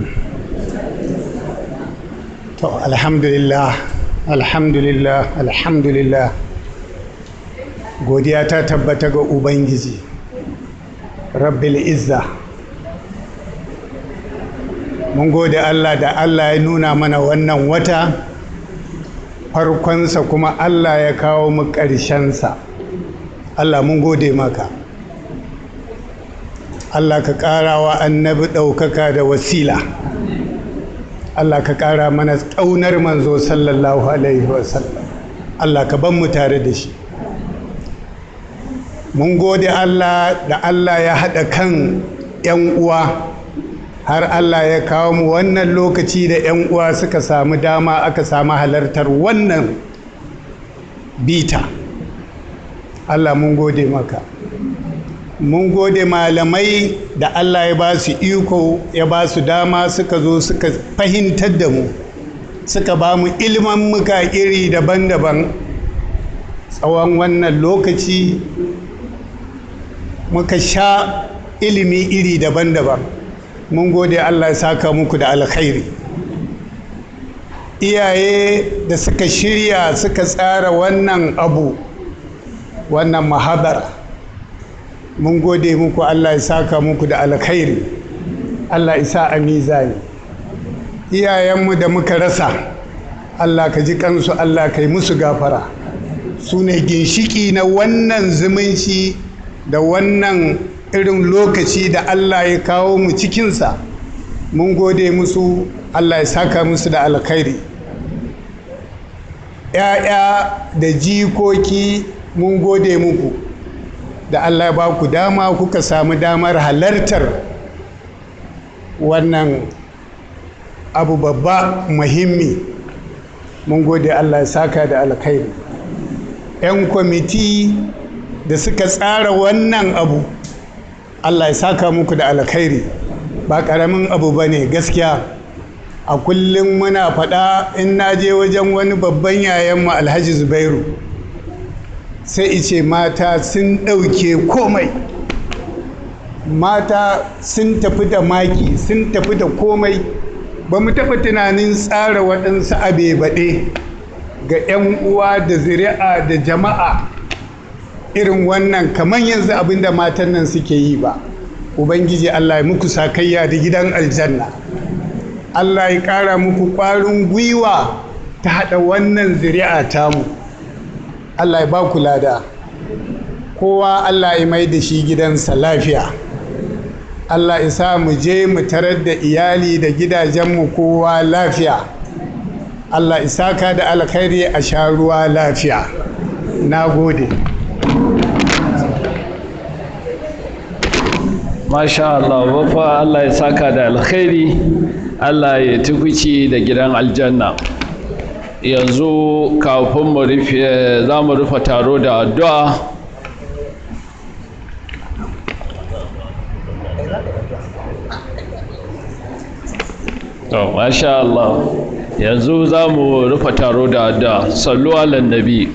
To, alhamdulillah, alhamdulillah, alhamdulillah. Godiya ta tabbata ga Ubangiji Rabbil Izza. Mun gode Allah da Allah ya nuna mana wannan wata farkonsa, kuma Allah ya kawo mu ƙarshensa. Allah, mun gode maka. Allah ka ƙara wa Annabi ɗaukaka da wasila. Allah ka ƙara mana ƙaunar manzo sallallahu alaihi wasallam. Allah ka ban mu tare da shi. Mun gode Allah da Allah ya haɗa kan 'yan uwa har Allah ya kawo mu wannan lokaci da 'yan uwa suka samu dama aka samu halartar wannan bita. Allah, mun gode maka. Mun gode malamai da Allah ya ba su iko, ya ba su dama, suka zo suka fahimtar da mu, suka ba mu ilimin muka iri daban-daban tsawon wannan lokaci. Muka sha ilimi iri daban-daban. Mun gode, Allah ya saka muku da alkhairi. Iyaye da suka shirya suka tsara wannan abu, wannan muhadara, mun gode muku. Allah ya saka muku da alkhairi, Allah ya sa a mizani. Iyayenmu da muka rasa, Allah ka ji kansu, Allah ka yi musu gafara. Su ne ginshiki na wannan zumunci da wannan irin lokaci da Allah ya kawo mu cikinsa. Mun gode musu, Allah ya saka musu da alkhairi. ‘Ya'ya da jikoki, mun gode muku da Allah ya ba ku dama kuka samu damar halartar wannan abu babba muhimmi. Mun gode, Allah ya saka da alkhairi. 'Yan kwamiti da suka tsara wannan abu, Allah ya saka muku da alkhairi. Ba ƙaramin abu ba ne gaskiya. A kullum muna faɗa, in na je wajen wani babban yayanmu, Alhaji Zubairu, sai ice mata sun ɗauke komai, mata sun tafi da maki, sun tafi da komai. Ba mu taɓa tunanin tsara waɗansu abebaɗe ga 'yan uwa da zuri'a da jama'a irin wannan kamar yanzu abinda matan nan suke yi ba. Ubangiji Allah ya muku sakayya da gidan aljanna. Allah ya ƙara muku ƙwarin gwiwa ta haɗa wannan zuri'a tamu. Allah ya ba ku lada. Kowa Allah ya mai da shi gidansa lafiya. Allah ya sa mu je mu tarar da iyali da gidajenmu kowa lafiya. Allah ya saka da alkhairi, a sha ruwa lafiya. Na gode. Masha Allah, Bafa, Allah ya saka da alkhairi, Allah ya tukuci da gidan aljanna. Yanzu kafin mu rufe, za mu rufe taro da addu'a. To, masha Allah, yanzu za mu rufe taro da addu'a. Sallu ala Nabi.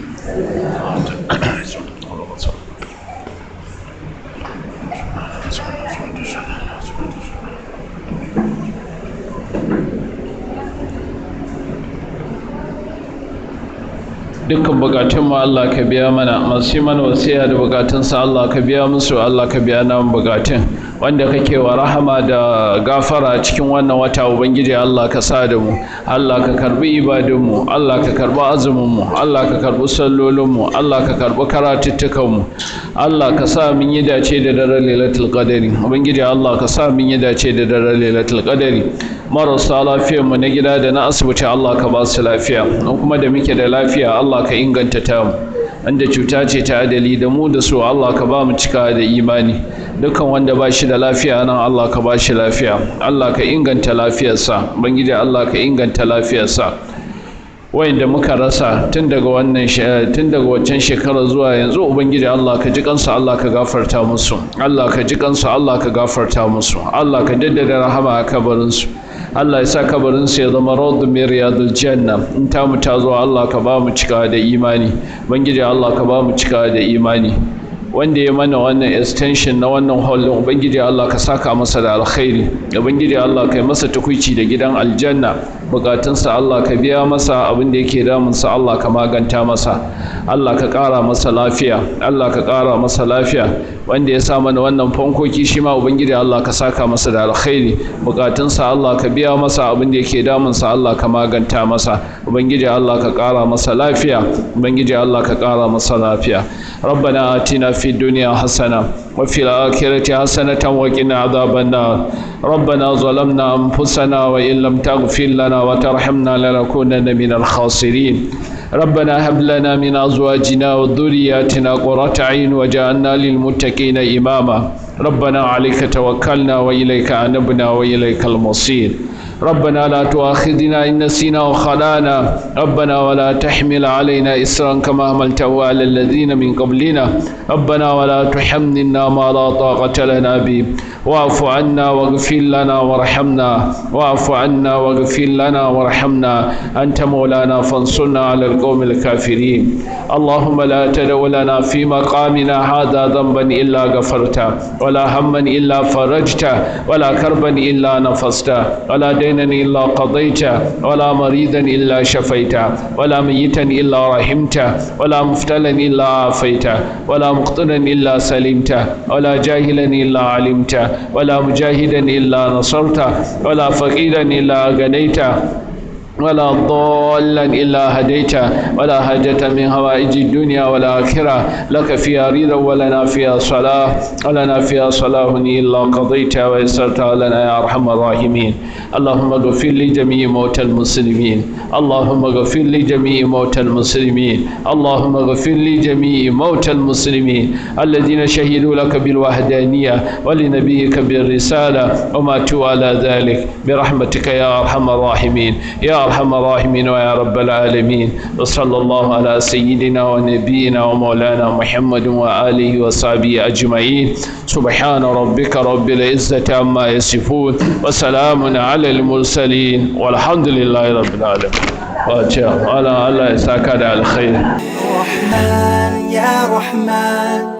Dukkan bukatun mu Allah ka biya mana. Masu yi mana wasiya da bukatunsa, Allah ka biya musu, Allah ka biya namu bukatun. Wanda kake wa rahama da gafara cikin wannan wata, Ubangiji Allah ka sa da mu. Allah ka karbi ibadunmu, Allah ka karbi azuminmu, Allah ka karbi sallolinmu, Allah ka karbi karatuttukanmu. Allah ka sa mun yi dace da daren Lailatul Qadari. Ubangiji Allah ka sa mun yi dace da daren Lailatul Qadari. Marasa lafiyar mu na gida da na asibiti, Allah ka ba su lafiya. Mu kuma da muke da lafiya, Allah ka inganta ta mu. Wanda cuta ce ta adali, da mu da su Allah ka ba mu cika da imani. Dukkan wanda ba shi da lafiya nan, Allah ka ba shi lafiya, Allah ka inganta lafiyarsa. Ubangiji Allah ka inganta lafiyarsa. Wayanda muka rasa tun daga waccan shekara zuwa yanzu, Ubangiji Allah ka ji kansu, Allah ka gafarta musu. Allah ka ji kansu, Allah ka gafarta musu. Allah ka jaddada rahama a kabarinsu. Allah ya sa kabarinsu ya zama rawdun min riyadil janna. In ta mu ta zo, Allah ka ba mu cika da imani. Ubangiji Allah ka ba mu cika da imani. Wanda ya mana wannan extension na wannan hall din, Ubangiji Allah ka saka masa da alkhairi. Ubangiji Allah ka yi masa tukuici da gidan aljanna. Bukatunsa Allah ka biya masa, abin da yake damunsa Allah ka maganta masa. Allah ka ƙara masa lafiya, Allah ka ƙara masa lafiya. Wanda ya sa mana wannan fankoki shi ma, Ubangiji Allah ka saka masa da alkhairi. Bukatunsa Allah ka biya masa, abin da yake damunsa Allah ka maganta masa. Ubangiji Allah ka ƙara masa lafiya. Ubangiji Allah ka ƙara masa lafiya. ربنا آتنا في الدنيا حسنة وفي الآخرة حسنة وقنا عذاب النار. ربنا ظلمنا أنفسنا وإن لم تغفر لنا وترحمنا لنكونن من الخاسرين. ربنا هب لنا من أزواجنا وذرياتنا قرة عين وجعلنا للمتقين إماما. ربنا عليك توكلنا وإليك أنبنا وإليك المصير. ربنا لا تؤاخذنا إن نسينا وخلانا. ربنا ولا تحمل علينا إسرا كما حملته على الذين من قبلنا. ربنا ولا تحملنا ما لا طاقة لنا به. واعف عنا واغفر لنا وارحمنا. واعف عنا واغفر لنا وارحمنا. أنت مولانا فانصرنا على القوم الكافرين. اللهم لا تدع لنا في مقامنا هذا ذنبا إلا غفرته، ولا هما إلا فرجته، ولا كربا إلا نفسته، ولا دينا إلا قضيته، ولا مريضا إلا شفيته، ولا ميتا إلا رحمته، ولا مفتلا إلا عافيته، ولا مقتلا إلا سلمته، ولا جاهلا إلا علمته، ولا مجاهدا إلا نصرته، ولا فقيرا إلا أغنيته، ولا ضالا إلا هديته، ولا حاجة من هوائج الدنيا والآخرة لك فيها رضا ولنا فيها صلاح إلا قضيتها ويسرتها لنا يا أرحم الراحمين. اللهم اغفر لجميع موتى المسلمين. اللهم اغفر لجميع موتى المسلمين. اللهم اغفر لجميع موتى المسلمين الذين شهدوا لك بالوحدانية ولنبيك بالرسالة وماتوا على ذلك، برحمتك يا أرحم الراحمين، يا أرحم الراحمين ويا رب العالمين. وصلى الله على سيدنا ونبينا ومولانا محمد وآله وصحبه أجمعين. سبحان ربك رب العزة عما يصفون، وسلام على المرسلين، والحمد لله رب العالمين. Allah ya saka da alkhairi. رحمن يا رحمن.